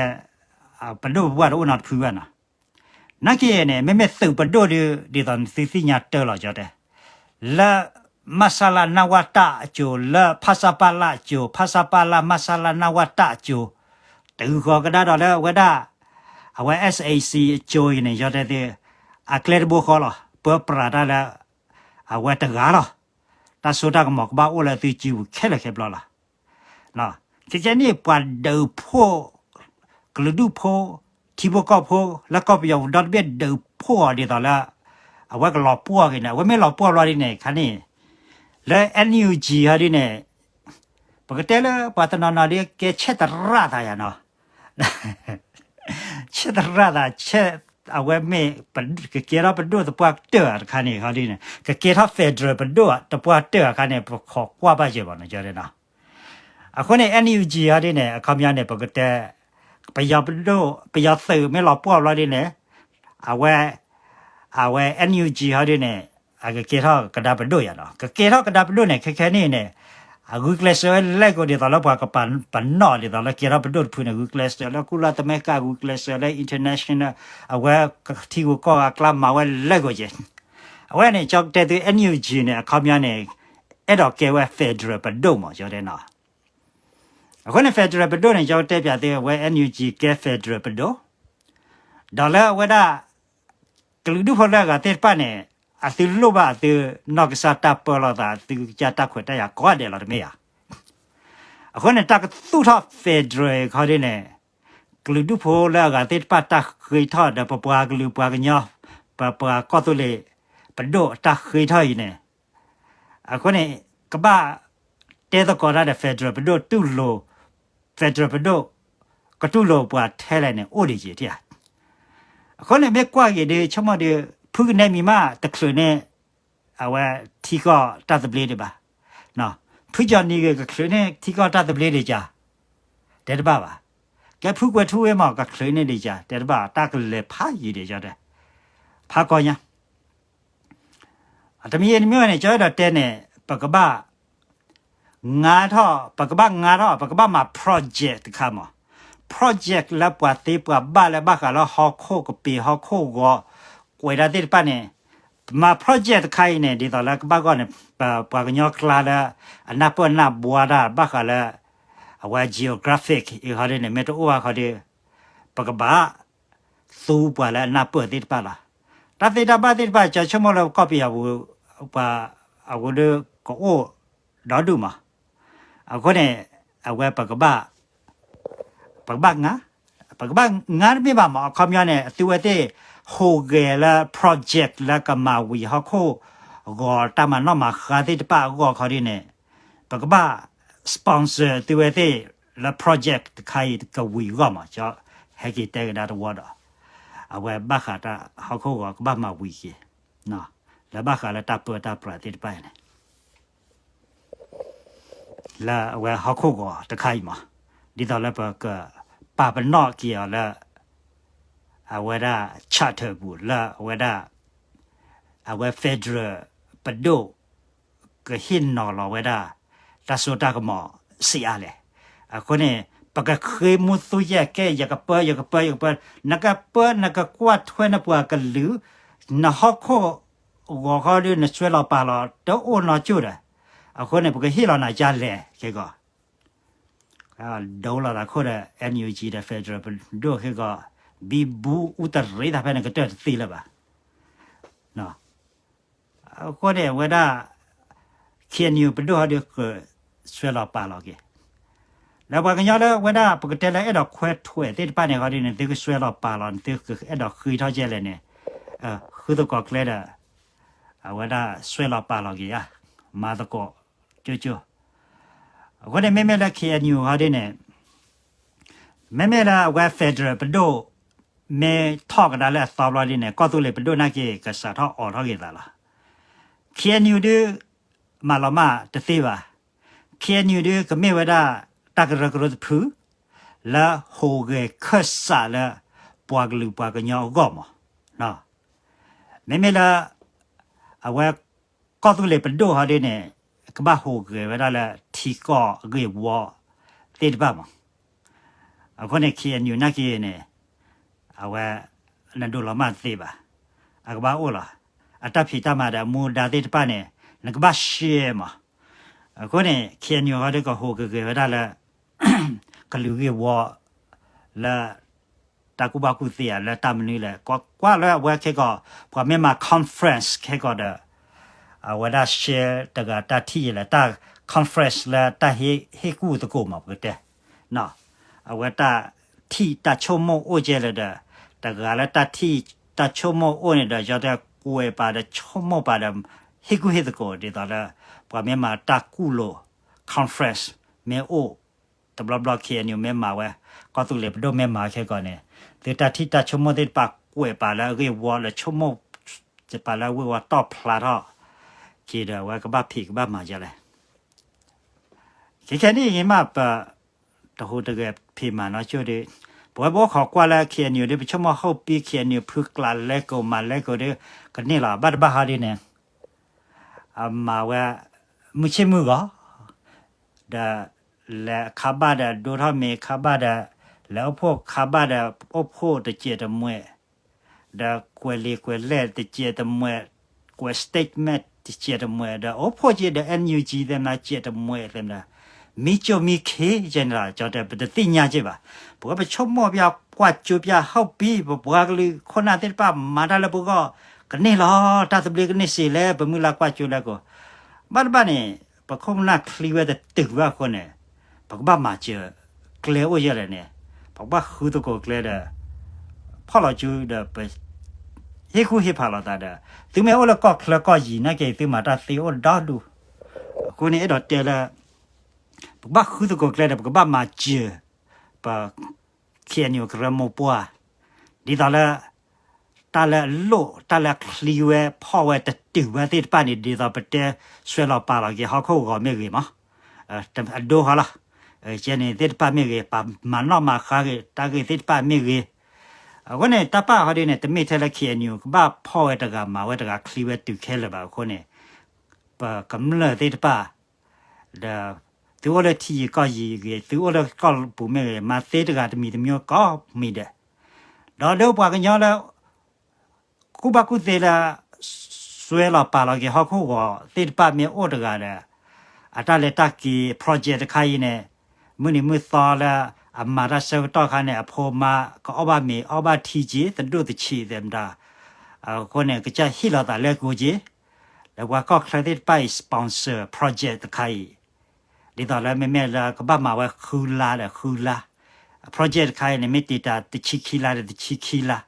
ပဒိၣ်ပပှၢ်တအိၣ်နီတဖုဘၣ်နီၤ. နာ်က့န့ၣ် မ့မ့ၢ်သုးပဒိၣ်ဒီး ဒ်သိးနသုသ့ၣ်ညါတၢ်လီၤ ကၠီတဲ, လၢ မဆလ နဝတ အစိၤ, လၢ ဖဆပလ အစိၤ, ဖဆပလ မဆလ နဝတ အစိၤ, တုၤဃီၤကဒါဒီးလၢအဝဲဒၣ် အဝဲ SAC အစိၤအံၤန့ၣ် ကၠီတဲသု, အကျဲတဘိဃီလီၤ. ပၢပြးတၢ်လၢ အဝဲတဂၤလီၤ. တၢ်စိတၢ်ကမီၤကဘၣ်အိၣ်လၢသုစုပူၤခဲလၢာ်ခဲဆ့လီၤ. ခဲကနံၣ် ပှၤဒုးဖှိၣ် ကလုာ်ဒူၣ်ဖိ, ထံဖိကီၢ်ဖိ လၢကီၢ်ပယီၤပူၤဒီတဘ့ၣ် ဒုးဖှိၣ်အီၤဒ်သိးလၢ အဝဲကလီၤပှီၢ်က့ၤန့ၣ်, အဝဲမ့ၢ်လီၤပှီၢ်ဘျီဒ်န့ၣ် ခါန့ၣ် လၢ NUG ဟီဒ်န့ၣ် ပကတဲလၢပှၤတနီၤနီၤဒ်ကဲဆဲးသရၣ်သးယၤနီၤ. ဆဲးသရၣ်သး, ဆဲး, အဝဲမ့ၢ် ကကဲထီၣ်ပဒိၣ်သပှၢ်ကတၢၢ်ဧါတခါန့ၣ် ဟီဒ်န့ၣ်, ကကဲထီၣ် federal ပဒိၣ်သပှၢ်ကတၢၢ်အခါန့ၣ် ပခိးကွၢ်ဘၣ်ယဲၢ်ဘၣ်နီၤ ကၠီတဲနီၤ. အဃိန့ၣ် NUG ဟီဒ်န့ၣ် အခီပညီန့ၣ် ပကတဲ ပယီၤပဒိၣ်, ပယီၤသုးမ့ၢ်လီၤပှီၢ်ဘျီဒ်န့ၣ် အဝဲ အဝဲ NUG ဟီဒ်န့ၣ် အကကဲထီၣ်ကဒါပဒိၣ်ယၤနီၤ. ကကဲထီၣ်ကဒါပဒိၣ်န့ၣ် ခဲခဲနံၣ်န့ၣ် အဂုာ်ကျဲးစၢးဝဲလဲၣ်ကိးဒ်သိးလၢပှၤကပာ်ပနီၣ်ဒ်သိးလၢကဲထီၣ်ပဒိၣ်တဖုန့ၣ် ဂုာ်ကျဲးစၢးလၢကုလသမဂ္ဂ, ဂုာ်ကျဲးစၢးလၢ international, အဝဲထံဂုၤကီၢ်ဂၤအကျါမၤဝဲလဲၣ်ကိးက့ၤ. အဝဲန့ၣ် ကၠီကတဲသု NUG န့ၣ် အခီပညီန့ၣ် အဲၣ်ဒိးကဲဝဲ federal ပဒိၣ်မး ကၠီတဲနီၤ. အဃိန့ၣ် federal ပဒိၣ်န့ၣ် ကၠီကတဲပၠးသု အဝဲ NUG ကဲ federal ပဒိၣ်, ဒီးလၢအဝဲဒၣ် ကလုာ်ဒူၣ်ဖိလၢအဂၤသ့ၣ်တဖၣ်န့ၣ် အသုလိၣ်ဘၣ်အသုနီၢ်ကစၢ်တၢ်ပၢလီၤသး အသုကစၢ်တၢ်ခွဲးတၢ်ယာ်ကိးဂၤဒဲးလီၤ တမ့ၢ်ဧါ. အဃိန့ၣ် တၢ်ကသူၣ်ထီၣ် federal ခီဒ်န့ၣ် ကလုာ်ဒူၣ်ဖိလၢအဂၤသ့ၣ်တဖၣ်တၢ်ဃ့ထီၣ်ဒီး ပပှၤကလုာ်ပှၤကညီ ပပှၤကီၢ်သူလ့ၤပဒိၣ်တၢ်ဃ့ထီၣ်အံၤန့ၣ် အဃိန့ၣ် ကဘၣ်တဲသကိးတၢ်ဒီး federal ပဒိၣ်တူၢ်လိာ်, federal ပဒိၣ် ကတူၢ်လိာ်ပှၤထဲလဲၣ်န့ၣ် အိၣ်ဒံးက့ၤထံၣ်ဧါ. အဃိန့ၣ် မ့ၢ်ကွၢ်က့ၤဒီး ဆိကမိၣ်ဒီး ဖုကနဲမံၤမး တချုးန့ၣ် အဝဲထံကီၢ်တၢ်သဘျ့ဒံးဘၣ်. ဖုကၠီနံၤဂ့ၤ ကချုးန့ၣ်ထံကီၢ်တၢ်သဘျ့ဒံးကၠါ, တဲတဘၣ်ဘၣ်. ကဲဖုကွဲၤထူဝ့မး ကချုးန့ၣ်ဒံးကၠါ တဲတဘၣ်, တၢ်ကလဲၤဖးယံၤဒံးကၠီတဲ, ဖးကီညါ တမံၤအံၤတမံၤဝဲန့ၣ် ကၠီအဲၣ်ဒိးတဲန့ၣ် ပကဘၣ် ငါထီၣ်, ပကဘၣ်ငါထီၣ်, ပကဘၣ်မၤ project တခါမး, project လၢပှၤသ့ပှၤဘၣ်လၢဘၣ်ဃးလၢဟီၣ်ခိၣ်ကပ့ၤဟီၣ်ခိၣ်ဂီၤ ကွဲးတၢ်သ့ၣ်တဖၣ်န့ၣ်, မၤ project တခါအံၤန့ၣ် ဒ်သိးလၢကဘၣ်ဂီၢ်န့ၣ် ပပှၤကညီကျါလၢ အနၢ်ပၢၢ်နၢ်ဘှါတၢ်ဘၣ်ဃးလၢ အဝဲ geographic အံၤဟီဒ်န့ၣ် မ့ၢ်တအိၣ်ဘၣ်ခီဒီး ပကဘၣ် သူပှၤလၢအနၢ်ပၢၢ်သ့ၣ်တဖၣ်လီၤ. တၢ်သ့တၢ်ဘၣ်သ့ၣ်တဖၣ် ကၠီဆိကမိၣ်လၢကီၢ်ပယီၤပူၤ ပှၤအဝဲဒၣ်ကအိၣ်ဒီဒူၣ်မး. အဃိန့ၣ် အဝဲပကဘၣ် ပကဘၣ်ငါ, ပကဘၣ်ငါတမ့ၢ်ဘၣ်မး အခီပညီန့ၣ် အသုဝဲသ့ၣ် ဟူးဂဲၤလၢ project လၢကမၤဝံၤဟီၣ်ခိၣ်ဂီၤတၢ်မၤနီၣ်မၤဃါသ့ၣ်တဖၣ်အဂီၢ်ခီဒ်န့ၣ် ပကဘၣ် sponsor သုဝဲသ့ၣ်လၢ project တခါအံၤကဝံၤအဂီၢ်မး ကၠီ ဟဲက့ၤတဲကဒါတဝီဒီး အဝဲဘၣ်ဃးတၢ်ဟီၣ်ခိၣ်ဂီၤကဘၣ်မၤဝံၤက့ၤ လၢဘၣ်ဃးလၢတၢ်ပၢတၢ်ပြးသ့ၣ်တဖၣ်န့ၣ် လၢအဝဲဟီၣ်ခိၣ်ဂီၤတခါအံၤမး, ဒ်သိးလၢပကပာ်ပနီၣ်က့ၤအီၤလၢ အဝဲဒၣ် charter ပူၤ လၢအဝဲဒၣ် အဝဲ federal ပဒိၣ် ကဟ့ၣ်နီၤလီၤဝဲဒၣ် တၢ်စိတၢ်ကမီၤစံးအါလဲၣ်. အဃိန့ၣ် ပကဃ့မူသူယဲၢ်ကဲ ယကပၢ ယကပၢ ယကပၢ, နကပၢ နကကွၢ်ထွဲနပှၤကလုာ် နဟီၣ်ခိၣ်ဂီၤဃီဒီး နစွဲလီၤပာ်လီၤ တအိၣ်နီကၠိၣ်ဒီး, အဃိန့ၣ် ပကဟ့ၣ်လီၤနၤယါလဲၣ် ခဲကီး ဒိလီၤသးခိၣ်ဒီး NUG ဒီး federal ပဒိၣ်ခဲကီး ဘံဘူအူတရံးတၢ်ဖဲန့ၣ် ကတၢၢ်တသ့လၢၤဘၣ်. အဃိန့ၣ် အဝဲဒၣ် KNU ပဒိၣ်ဟီဒီး ကစွဲလီၤပာ်လီၤက့ၤ လၢပှၤကညီလၢအဝဲဒၣ် ပကတဲလၢအဲၣ်ဒိးခွဲးထွဲးသ့ၣ်တဖၣ်န့ၣ် ဟီဒ်န့ၣ် သုကစွဲလီၤပာ်လီၤန့ၣ် သုအဲၣ်ဒိးဃ့ထီၣ်ကဲလဲၣ်န့ၣ် ဃုသကိးကျဲဒီး အဝဲဒၣ်စွဲလီၤပာ်လီၤက့ၤဧါ, မၤသကိးကၠိကၠိ. အဃိန့ၣ် မ့မ့ၢ်လၢ KNU ဟီဒ်န့ၣ် မ့မ့ၢ်လၢအဝဲ federal ပဒိၣ် မ့ၢ်ထီၣ်ကဒါလၢအသီဘျီဒ်န့ၣ် ကီၢ်သူလ့ၤပဒိၣ်နာ်က့ ကစးထီၣ်အိးထီၣ်က့ၤသးလီၤ. KNU ဒုး မၤလီၤမၢ်တသ့ဘၣ်. KNU ဒုး ကမ့ၢ်ဝဲဒၣ် တၢ်ကရၢကရိတဖု လၢဟူးဂဲၤခၢၣ်စးလၢ ပှၤကလုာ်ပှၤကညီအဂီၢ်မး. မ့မ့ၢ်လၢ အဝဲ ကီၢ်သူလ့ၤပဒိၣ်ဟီဒ်န့ၣ် ကဘၣ်ဟူးဂဲၤဝဲဒၣ်လၢထံကီၢ်အဂ့ၢ်ဝီသ့ၣ်တဖၣ်မး. အဃိန့ၣ် KNU နာ်က့န့ၣ် အဝဲ နဒိးလီၤမၢ်တသ့ဘၣ်. အကဘၣ်အိၣ်လီၤ. အတၢ်ဖံးတၢ်မၤဒီးအမူဒါသ့ၣ်တဖၣ်န့ၣ် နကဘၣ် share မး. အဃိန့ၣ် KNU ဟီဒ်ကဟူးကဂဲၤဝဲဒၣ်လၢ ကလုာ်ဂ့ၢ်ဝီ လၢ တၢ်ကူၣ်ဘၣ်ကူၣ်သ့ဧါ လၢတၢ်မနုၤလဲၣ်. ကွၢ်လၢအဝဲခဲကီး ပှၤမ့ၢ်မၤ conference ခဲကီးဒီး အဝဲဒၣ် share တဂၤတၢ်ထံၣ်ယဲလဲၣ် တၢ် conference လၢတၢ်ဟ့ၣ်ကူၣ်သကိးမး ပကတဲ အဝဲတၢ်ထံၣ်တၢ်ဆိကမိၣ်အိၣ်ကဲလၢၤဒီး တဂၤလၢတၢ်ထံၣ်တၢ်ဆိကမိၣ်အိၣ်န့ၣ်ဒီး ယီတဲကွဲးပာ်ဒီးဆိကမိၣ်ပာ်ဒီး ဟ့ၣ်ကူၣ်ဟ့ၣ်သကိးဒ်သိးလၢ ပှၤမ့ၢ်မၤတၢ်ကူၣ်လိာ် conference မ့ၢ်အိၣ် တဘျီဘျီ KNU မ့ၢ်မၤဝဲ ကီၢ်သူလ့ၤပဒိၣ်မ့ၢ်မၤခဲကီးန့ၣ် သုတၢ်ထံၣ်တၢ်ဆိကမိၣ်သ့ၣ်တဖၣ်ကွဲးပာ်လၢအဂ့ၢ်ဝီလၢဆိကမိၣ် ပာ်လၢအဂ့ၢ်ဝီတီၢ်ဖျါထီၣ်က့ၤဒီး အဝဲကဘၣ်ဖံးကဘၣ်မၤယဲလဲၣ်. ခဲခဲနံၣ်အံၤမး ပ တဟူးတဂဲၤဖံးမၤနီကၠိၣ်ဒီး ပဝဲပအိၣ်ခိးကွၢ်လၢ KNU ဒီး ပဆိကမိၣ်ဟီၣ်ပံ KNU ဖုကျးလဲကိးမၤလဲကိးဒီး ကန့ၢ်လီၤ ဘၣ်တဘၣ်ဟီဒ်န့ၣ် အမၤဝဲ မုၢ်ဆ့ၣ်မုၢ်ဂီၤ ဒီး လဲၤခါဘၣ်ဒီး ဒိထီၣ်မ့ၤခါဘၣ်ဒီး လဲၤအိၣ်ဖှိၣ်ခါဘၣ်ဒီး အိၣ်ဖှိၣ်တစဲးတမှဲး ဒီးကွဲးလံာ်ကွဲးလဲၢ်တစဲးတမှဲး ကွဲး statement တစဲးတမှဲး ဒီးအိၣ်ဖှိၣ်က့ၤဒီး NUG သဲမနၤစဲးတမှဲးသဲမနၤ မံကၠိမံခ့ကဲန့ၣ်လီၤ. ကၠီတဲ ပတသ့ၣ်ညါက့ၤဘၣ်. ပဝဲပဆိကမိၣ်ပျၢ်ကွၢ်ကၠိပျၢ်ဟီၣ်ပံ ပပှၤကလုာ်ခိၣ်နၢ်သ့ၣ်တဖၣ်မၤတၢ်လၢပဂီၢ် ကန့ၢ်လီၤ တၢ်သဘျ့ကန့ၢ်စ့လဲၣ် ပမုၢ်လၢ်ကွၢ်ကၠိလဲကိး ဘၣ်တဘၣ်န့ၣ် ပခိၣ်ပနၢ်ချံဝဲတတုၤဘၣ်အဃိန့ၣ် ပကဘၣ်မၤစၢၤကျဲအိၣ်ယဲၢ်လဲၣ်န့ၣ် ပကဘၣ်ဃုသကိးကျဲဒီး ဖီၣ်လီၤစုဒီး ပ ဟ့ၣ်ကူၣ်ဟ့ၣ်ဖးလိာ်သးဒီး သုမ့ၢ်အိၣ်လၢကီၢ်ချၢကီၢ်ယံၤနာ်က့ သုမၤတၢ်သ့အိၣ်ဒီဒူၣ်. အဃိန့ၣ် အဲၣ်ဒိးတဲလၢ ပကဘၣ်ဃုသကိးကျဲဒီး ပကဘၣ်မၤစၢၤ ပ KNU ကရၢမိၢ်ပှၢ် ဒ်သိးလၢ တၢ်လၢအလိၣ် တၢ်လၢအချံဝဲဖီၣ်ဝဲတတုၤဝဲသ့ၣ်တဖၣ်န့ၣ် ဒ်သိးပတဲစွဲလီၤပာ်လီၤက့ၤဟီၣ်ခိၣ်ဂီၤမ့ၢ်ဂ့ၤမး အဒိဟီလီၤ ကဲန့ၣ်သ့ၣ်တဖၣ်မ့ၢ်ဂ့ၤ ပမၤနီၣ်မၤဃါဂ့ၤ တၢ်ဂ့ၢ်သ့ၣ်တဖၣ်မ့ၢ်ဂ့ၤ အဃိန့ၣ် တၢ်ပာ်ဟီဒ်န့ၣ် တမ့ၢ်ထဲလၢ KNU ကဘၣ်ဖီၣ်ဝဲတဂၤမၤဝဲတဂၤချံဝဲတုၤခဲလၢာ်ဘၣ်အဃိန့ၣ် ပကမျၢၢ်သ့ၣ်တဖၣ် ဒီး သုအိၣ်လၢထံယံၤကီၢ်ယံၤဂ့ၤ သုအိၣ်လၢကီၢ်ပူၤမ့ၢ်ဂ့ၤ မၤသ့တဂၤတမံၤတမံၤကိးမံၤဒဲး ဒီးဒ်ပှၤကညီလၢ ကူၣ်ဘၣ်ကူၣ်သ့လၢ စွဲလီၤပာ်လီၤက့ၤဟီၣ်ခိၣ်ဂီၤသ့ၣ်တဖၣ်မ့ၢ်အိၣ်တဂၤဒီး အတၢ်လဲၤတၢ်က့ၤ project တခါအံၤန့ၣ် မုၢ်နံၤမုၢ်သီလၢ အမၤတၢ်ဆၢကတီၢ်ခါန့ၣ် အဖိမါကအီၣ်ဘၣ်မ့ၤအီၣ်ဘၣ်ထံက့ၤ သဒိၣ်တဆံးသဲမတၤ အဃိန့ၣ် ကစၢ်ဟ့ၣ်လီၤသးလဲကိးက့ၤ လၢပှၤကီၢ်ချၢသ့ၣ်တဖၣ်အံၤ sponsor project တခါအံၤ ဒ်သိးလၢမ့မ့ၢ်လၢကဘၣ်မၤဝဲဃုလါဒီးဃုလါ project တခါအံၤန့ၣ် မ့ၢ်တံာ်တာ်တဆံခံလါဒီးတဆံခံလါ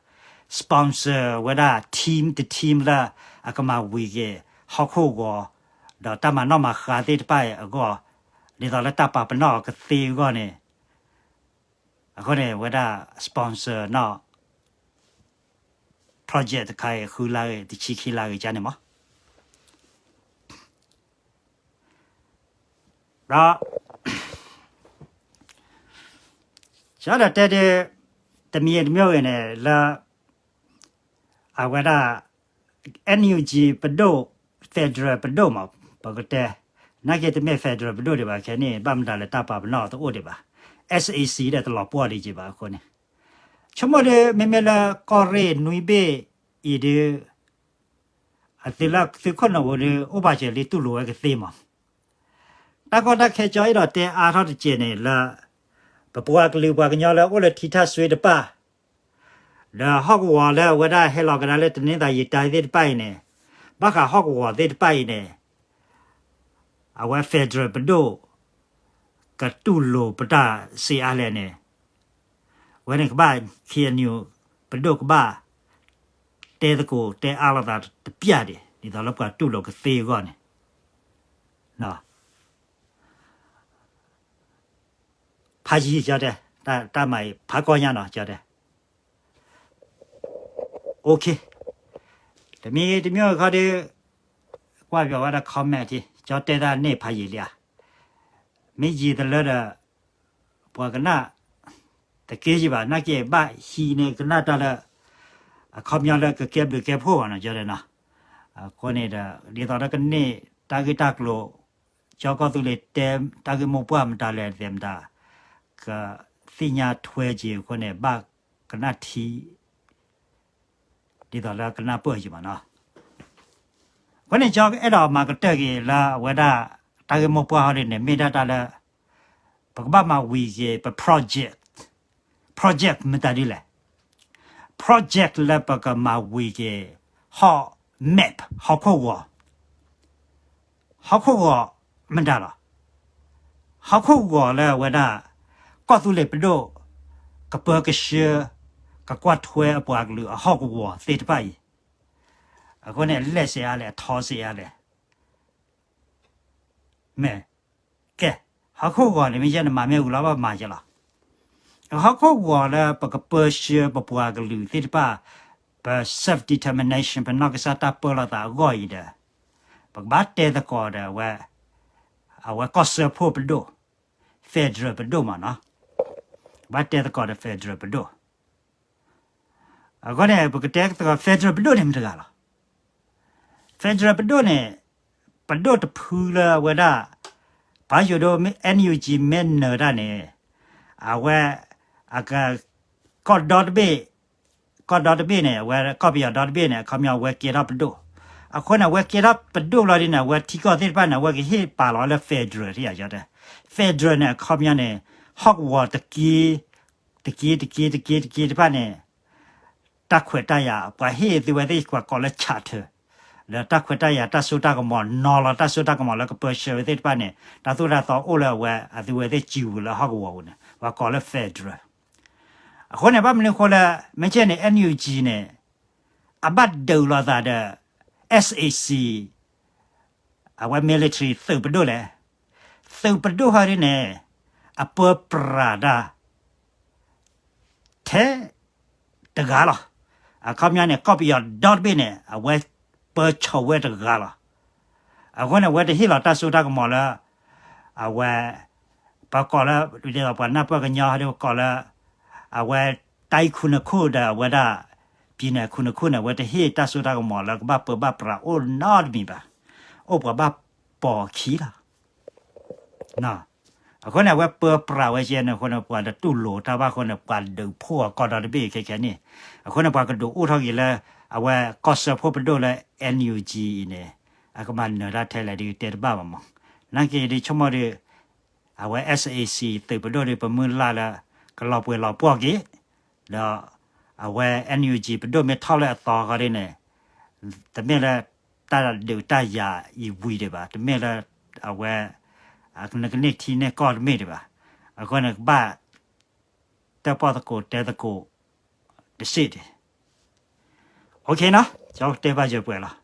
sponsor ဝဲဒၣ် team တ team လၢ အကမၤဝံၤက့ၤ ဟီၣ်ခိၣ်ဂီၤ ဒီးတၢ်မၤနီၣ်မၤဃါသ့ၣ်တဖၣ်အံၤအဂီၢ် ဒ်သိးလၢတၢ်ပာ်ပနီၣ်အီၤကသ့အဂီၢ်န့ၣ် အဃိန့ၣ် အဝဲဒၣ် sponsor နီၣ် project တခါအံၤ ဃုလါဂ့ၤ တဆံခံလါဂ့ၤကန့ၣ်မး ဒီး ကဒီးတဲဒ် တမံၤတမံၤဂ့ၤန့ၣ် လၢ အဝဲဒၣ် NUG ပဒိၣ် federal ပဒိၣ်မး ပကတဲ နာ်က့တမ့ၢ် federal ပဒိၣ်ဒံးဘၣ် ခဲန့ၣ် ဘၣ်မတၤလဲၣ် တၢ်ပာ်ပနီၣ်တအိၣ်ဒံးဘၣ် SAC ဒီးတလီၤပှီၢ်ဒံးက့ၤဘၣ်အဃိန့ၣ် ဆိကမိၣ်ဒ် မ့မ့ၢ်လၢကီၢ်ရ့ၣ်နွံဘ့ၣ်အံၤဒ် အသုးလၢသုးခိၣ်နူာ်ပူၤဒ် အိၣ်ဘၣ်စၢၤလံတူၢ်လိာ်ဝဲကသ့မး တၢ်ကီတၢ်ခဲကၠီအဲၣ်ဒိးတဲအါထီၣ်တစဲးန့ၣ်လၢ ပပှၤကလုာ်ပှၤကညီလၢအိၣ်လၢထံထၣ်စွ့တဖၣ် ဒီးဟီၣ်ကဝီၤလၢအဝဲဒၣ်ဟဲလီၤကဒါလၢတနင်္သာရီတိုင်းသ့ၣ်တဖၣ်အံၤန့ၣ် ဘၣ်ဃးဟီၣ်ကဝီၤသ့ၣ်တဖၣ်အံၤန့ၣ် အဝဲ federal ပဒိၣ် ကတူၢ်လိာ်ပတၢ်စ့အါလဲၣ်န့ၣ် အဝဲန့ၣ်ကဘၣ် KNU ပဒိၣ်ကဘၣ် တဲသကိးတဲအါလိာ်သးတပျၢ်ဒံး ဒ်သိးလၢပှၤတူၢ်လိာ်ကသ့အဂီၢ်န့ၣ် ဖးယံၤကၠီတဲ တၢ်မၤအံၤ ဖးကီညါနီၤ ကၠီတဲ OK တမံၤတမံၤအခီဒီး ကွၢ်ပျီဝဲဒၣ် comment ထံ ကၠီတဲတၢ်န့ၣ်ဖးယံၤလံဧါ မ့ၢ်ယံၤတလၢဒီး ပှၤကနၣ် တက့ယံၤဘၣ် နာ်က့ဘၣ်ဟံးန့ၢ်ကနၣ်တၢ်လၢ အခီပညီလၢကကဲဘျုးကဲဖှိၣ်ဘၣ်နီၤ ကၠီတဲနီၤ အဃိန့ၣ်ဒီး ဒ်သိးဒီးကန့ၢ်တၢ်ဂ့ၢ်တၢ်ကျိၤ ကၠီကီၢ်သူလ့ၤတဲတၢ်ဂ့ၢ်မိၢ်ပှၢ်မတၤလဲၣ်သ့ၣ်မတၤ ကသ့ၣ်ညါထွဲက့ၤအဃိန့ၣ် ဘၣ်ကနၣ်ထံ ဒ်သိးလၢကနၢ်ပၢၢ်က့ၤမးနီၤ အဃိန့ၣ် ကၠီအဲၣ်ဒိးမၤကတၢၢ်က့ၤလၢအဝဲဒၣ် တၢ်ဂ့ၢ်မိၢ်ပှၢ်ဟီဒ်န့ၣ် မ့ၢ်ဒၣ်တၢ်လၢ ပကဘၣ်မၤဝံၤက့ၤ ပ project project မတၤဒ်လဲၣ် project လၢပကမၤဝံၤက့ၤ ဟီၣ် map ဟီၣ်ခိၣ်ဂီၤ ဟီၣ်ခိၣ်ဂီၤမတၤလီၤ ဟီၣ်ခိၣ်ဂီၤလၢအဝဲဒၣ် ကီၢ်သူလ့ၤပဒိၣ် ကပၢကဆှၢ ကကွၢ်ထွဲအပှၤကလုာ်အဟီၣ်ကဝီၤသ့ၣ်တဖၣ်အံၤ အဃိန့ၣ် အလဲၢ်စ့အါလဲၣ် အထီစ့အါလဲၣ် မ့ၢ် ကဲ ဟီၣ်ခိၣ်ဂီၤန့ၣ် မ့ၢ်ယဲန့ၣ်မၤမ့ၢ်ဝံၤလီၤ ဘၣ်မၤယဲလီၤ ဟီၣ်ခိၣ်ဂီၤလၢပကပၢဆှၢပပှၤကလုာ်သ့ၣ်တဖၣ် ပ self determination ပနီၢ်ကစၢ်တၢ်ပၢလီၤသးအဂီၢ်အံၤဒီး ပကဘၣ်တဲသကိးဒီးအဝဲ အဝဲကီၢ်စၢဖှိၣ်ပဒိၣ် federal ပဒိၣ်မးနီၤ ဘၣ်တဲသကိးဒီး federal ပဒိၣ် အဃိန့ၣ် ပကတဲသကိး federal ပဒိၣ်န့ၣ်မတၤတဂၤလီၤ federal ပဒိၣ်န့ၣ် ပဒိၣ်တဖုလၢအဝဲဒၣ် ပှၤယိၤဒိ NUG မ့ၢ်နၢၤတၢ်န့ၣ် အဝဲ အက ကီၢ်ဒီတဘ့ၣ် ကီၢ်ဒီတဘ့ၣ်န့ၣ် အဝဲကီၢ်ပယီၤဒီတဘ့ၣ်န့ၣ် အခီပညီအဝဲကဲထီၣ်ပဒိၣ် အဃိန့ၣ် အဝဲကဲထီၣ်ပဒိၣ်လီၤဒ်န့ၣ် အဝဲထံကီၢ်သ့ၣ်တဖၣ်န့ၣ် အဝဲကဟ့ၣ်ပာ်လီၤလၢ federal ထံၣ်ယၤ federal န့ၣ် အခီပညီန့ၣ် ဟီၣ်ကဝီၤတက့ တက့ တက့ တက့ တက့တဖၣ်န့ၣ် တၢ်ခွဲးတၢ်ယာ် ပှၤဟ့ၣ်အသုဝဲသ့ၣ် ပှၤကိးလၢ charter လၢတၢ်ခွဲးတၢ်ယာ် တၢ်စိတၢ်ကမီၤ နီၤလီၤတၢ်စိတၢ်ကမီၤလၢကပၢဆှၢဝဲသ့ၣ်တဖၣ်န့ၣ် တၢ်သိၣ်တၢ်သီအိၣ်လၢအဝဲအသုဝဲသ့ၣ်စုပူၤလၢဟီၣ်ကဝီၤပူၤန့ၣ် ပှၤကိးလၢ federal အဃိန့ၣ် ဘၣ်မနုၤအဃိလၢ မ့ၢ်ကဲန့ၣ် NUG န့ၣ် အဘၣ်ဒုးလိာ်သးဒီး SAC အဝဲ military သုးပဒိၣ်လဲၣ် သုးပဒိၣ်ဟီဒ်န့ၣ် အပၢပြးတၢ် ထဲတဂၤလီၤ. အခီပညီန့ၣ် ကီၢ်ပယီၤဒီတဘ့ၣ်န့ၣ် အဝဲပၢဆိဝဲတဂၤလီၤ. အဃိန့ၣ် အဝဲတဟ့ၣ်လီၤတၢ်စိတၢ်ကမီၤလၢ အဝဲ ပကိးလၢ ဒ်သိးပှၤနၢ်ပၢၢ်ကညီဟီဒ် ပကိးလၢ အဝဲ တိုင်းခုနှစ်ခုဒီး အဝဲဒၣ် ပြည်နယ်ခုနှစ်ခုန့ၣ် အဝဲတဟ့ၣ်တၢ်စိတၢ်ကမီၤလၢကဘၣ်ပၢဘၣ်ပြးအိၣ်နီတမံၤဘၣ်. အိၣ်ပှၤဘၣ်ပိာ်အခံလီၤ. အဃိန့ၣ် အဝဲပၢပြးဝဲကဲန့ၣ်အဃိန့ၣ် ပှၤတတူၢ်လိာ်တၢ်ဘၣ်အဃိန့ၣ် ပှၤဒုးဖှိၣ်အီၤကီၢ်ဒီတဘ့ၣ်ခဲခဲန့ၣ်. အဃိန့ၣ် ပှၤကဒုးအိၣ်ထီၣ်က့ၤလၢ အဝဲကီၢ်စၢဖှိၣ်ပဒိၣ်လၢ NUG အံၤန့ၣ် အကမၤနၢၤတၢ်ထဲလဲၣ်ဒုးတဲတဘၣ်ဘၣ်မး. နာ်က့ဒုးဆိကမိၣ်ဒုး အဝဲ SAC သုးပဒိၣ်ဒုး ပမုၢ်လၢ်လၢ ကလီၤပှဲၤလီၤပှီၢ်က့ၤ ဒီး အဝဲ NUG ပဒိၣ်မ့ၢ်ထီၣ်လၢအသီဃီဒ်န့ၣ် တမ့ၢ်လၢ တၢ်ဒုးတၢ်ယၤအံၤဝံၤဒံးဘၣ်. တမ့ၢ်လၢ အဝဲ နကန့ၢ်ထံန့ၢ်ကီၢ်တမ့ၢ်ဒံးဘၣ်. အဃိန့ၣ် ကဘၣ် တၢၣ်ပီၣ်သကိးတဲသကိး တစ့ၢ်ဒံး. OK နီၤ, ကၠီတဲဘၣ်ယပှဲၤလီၤ.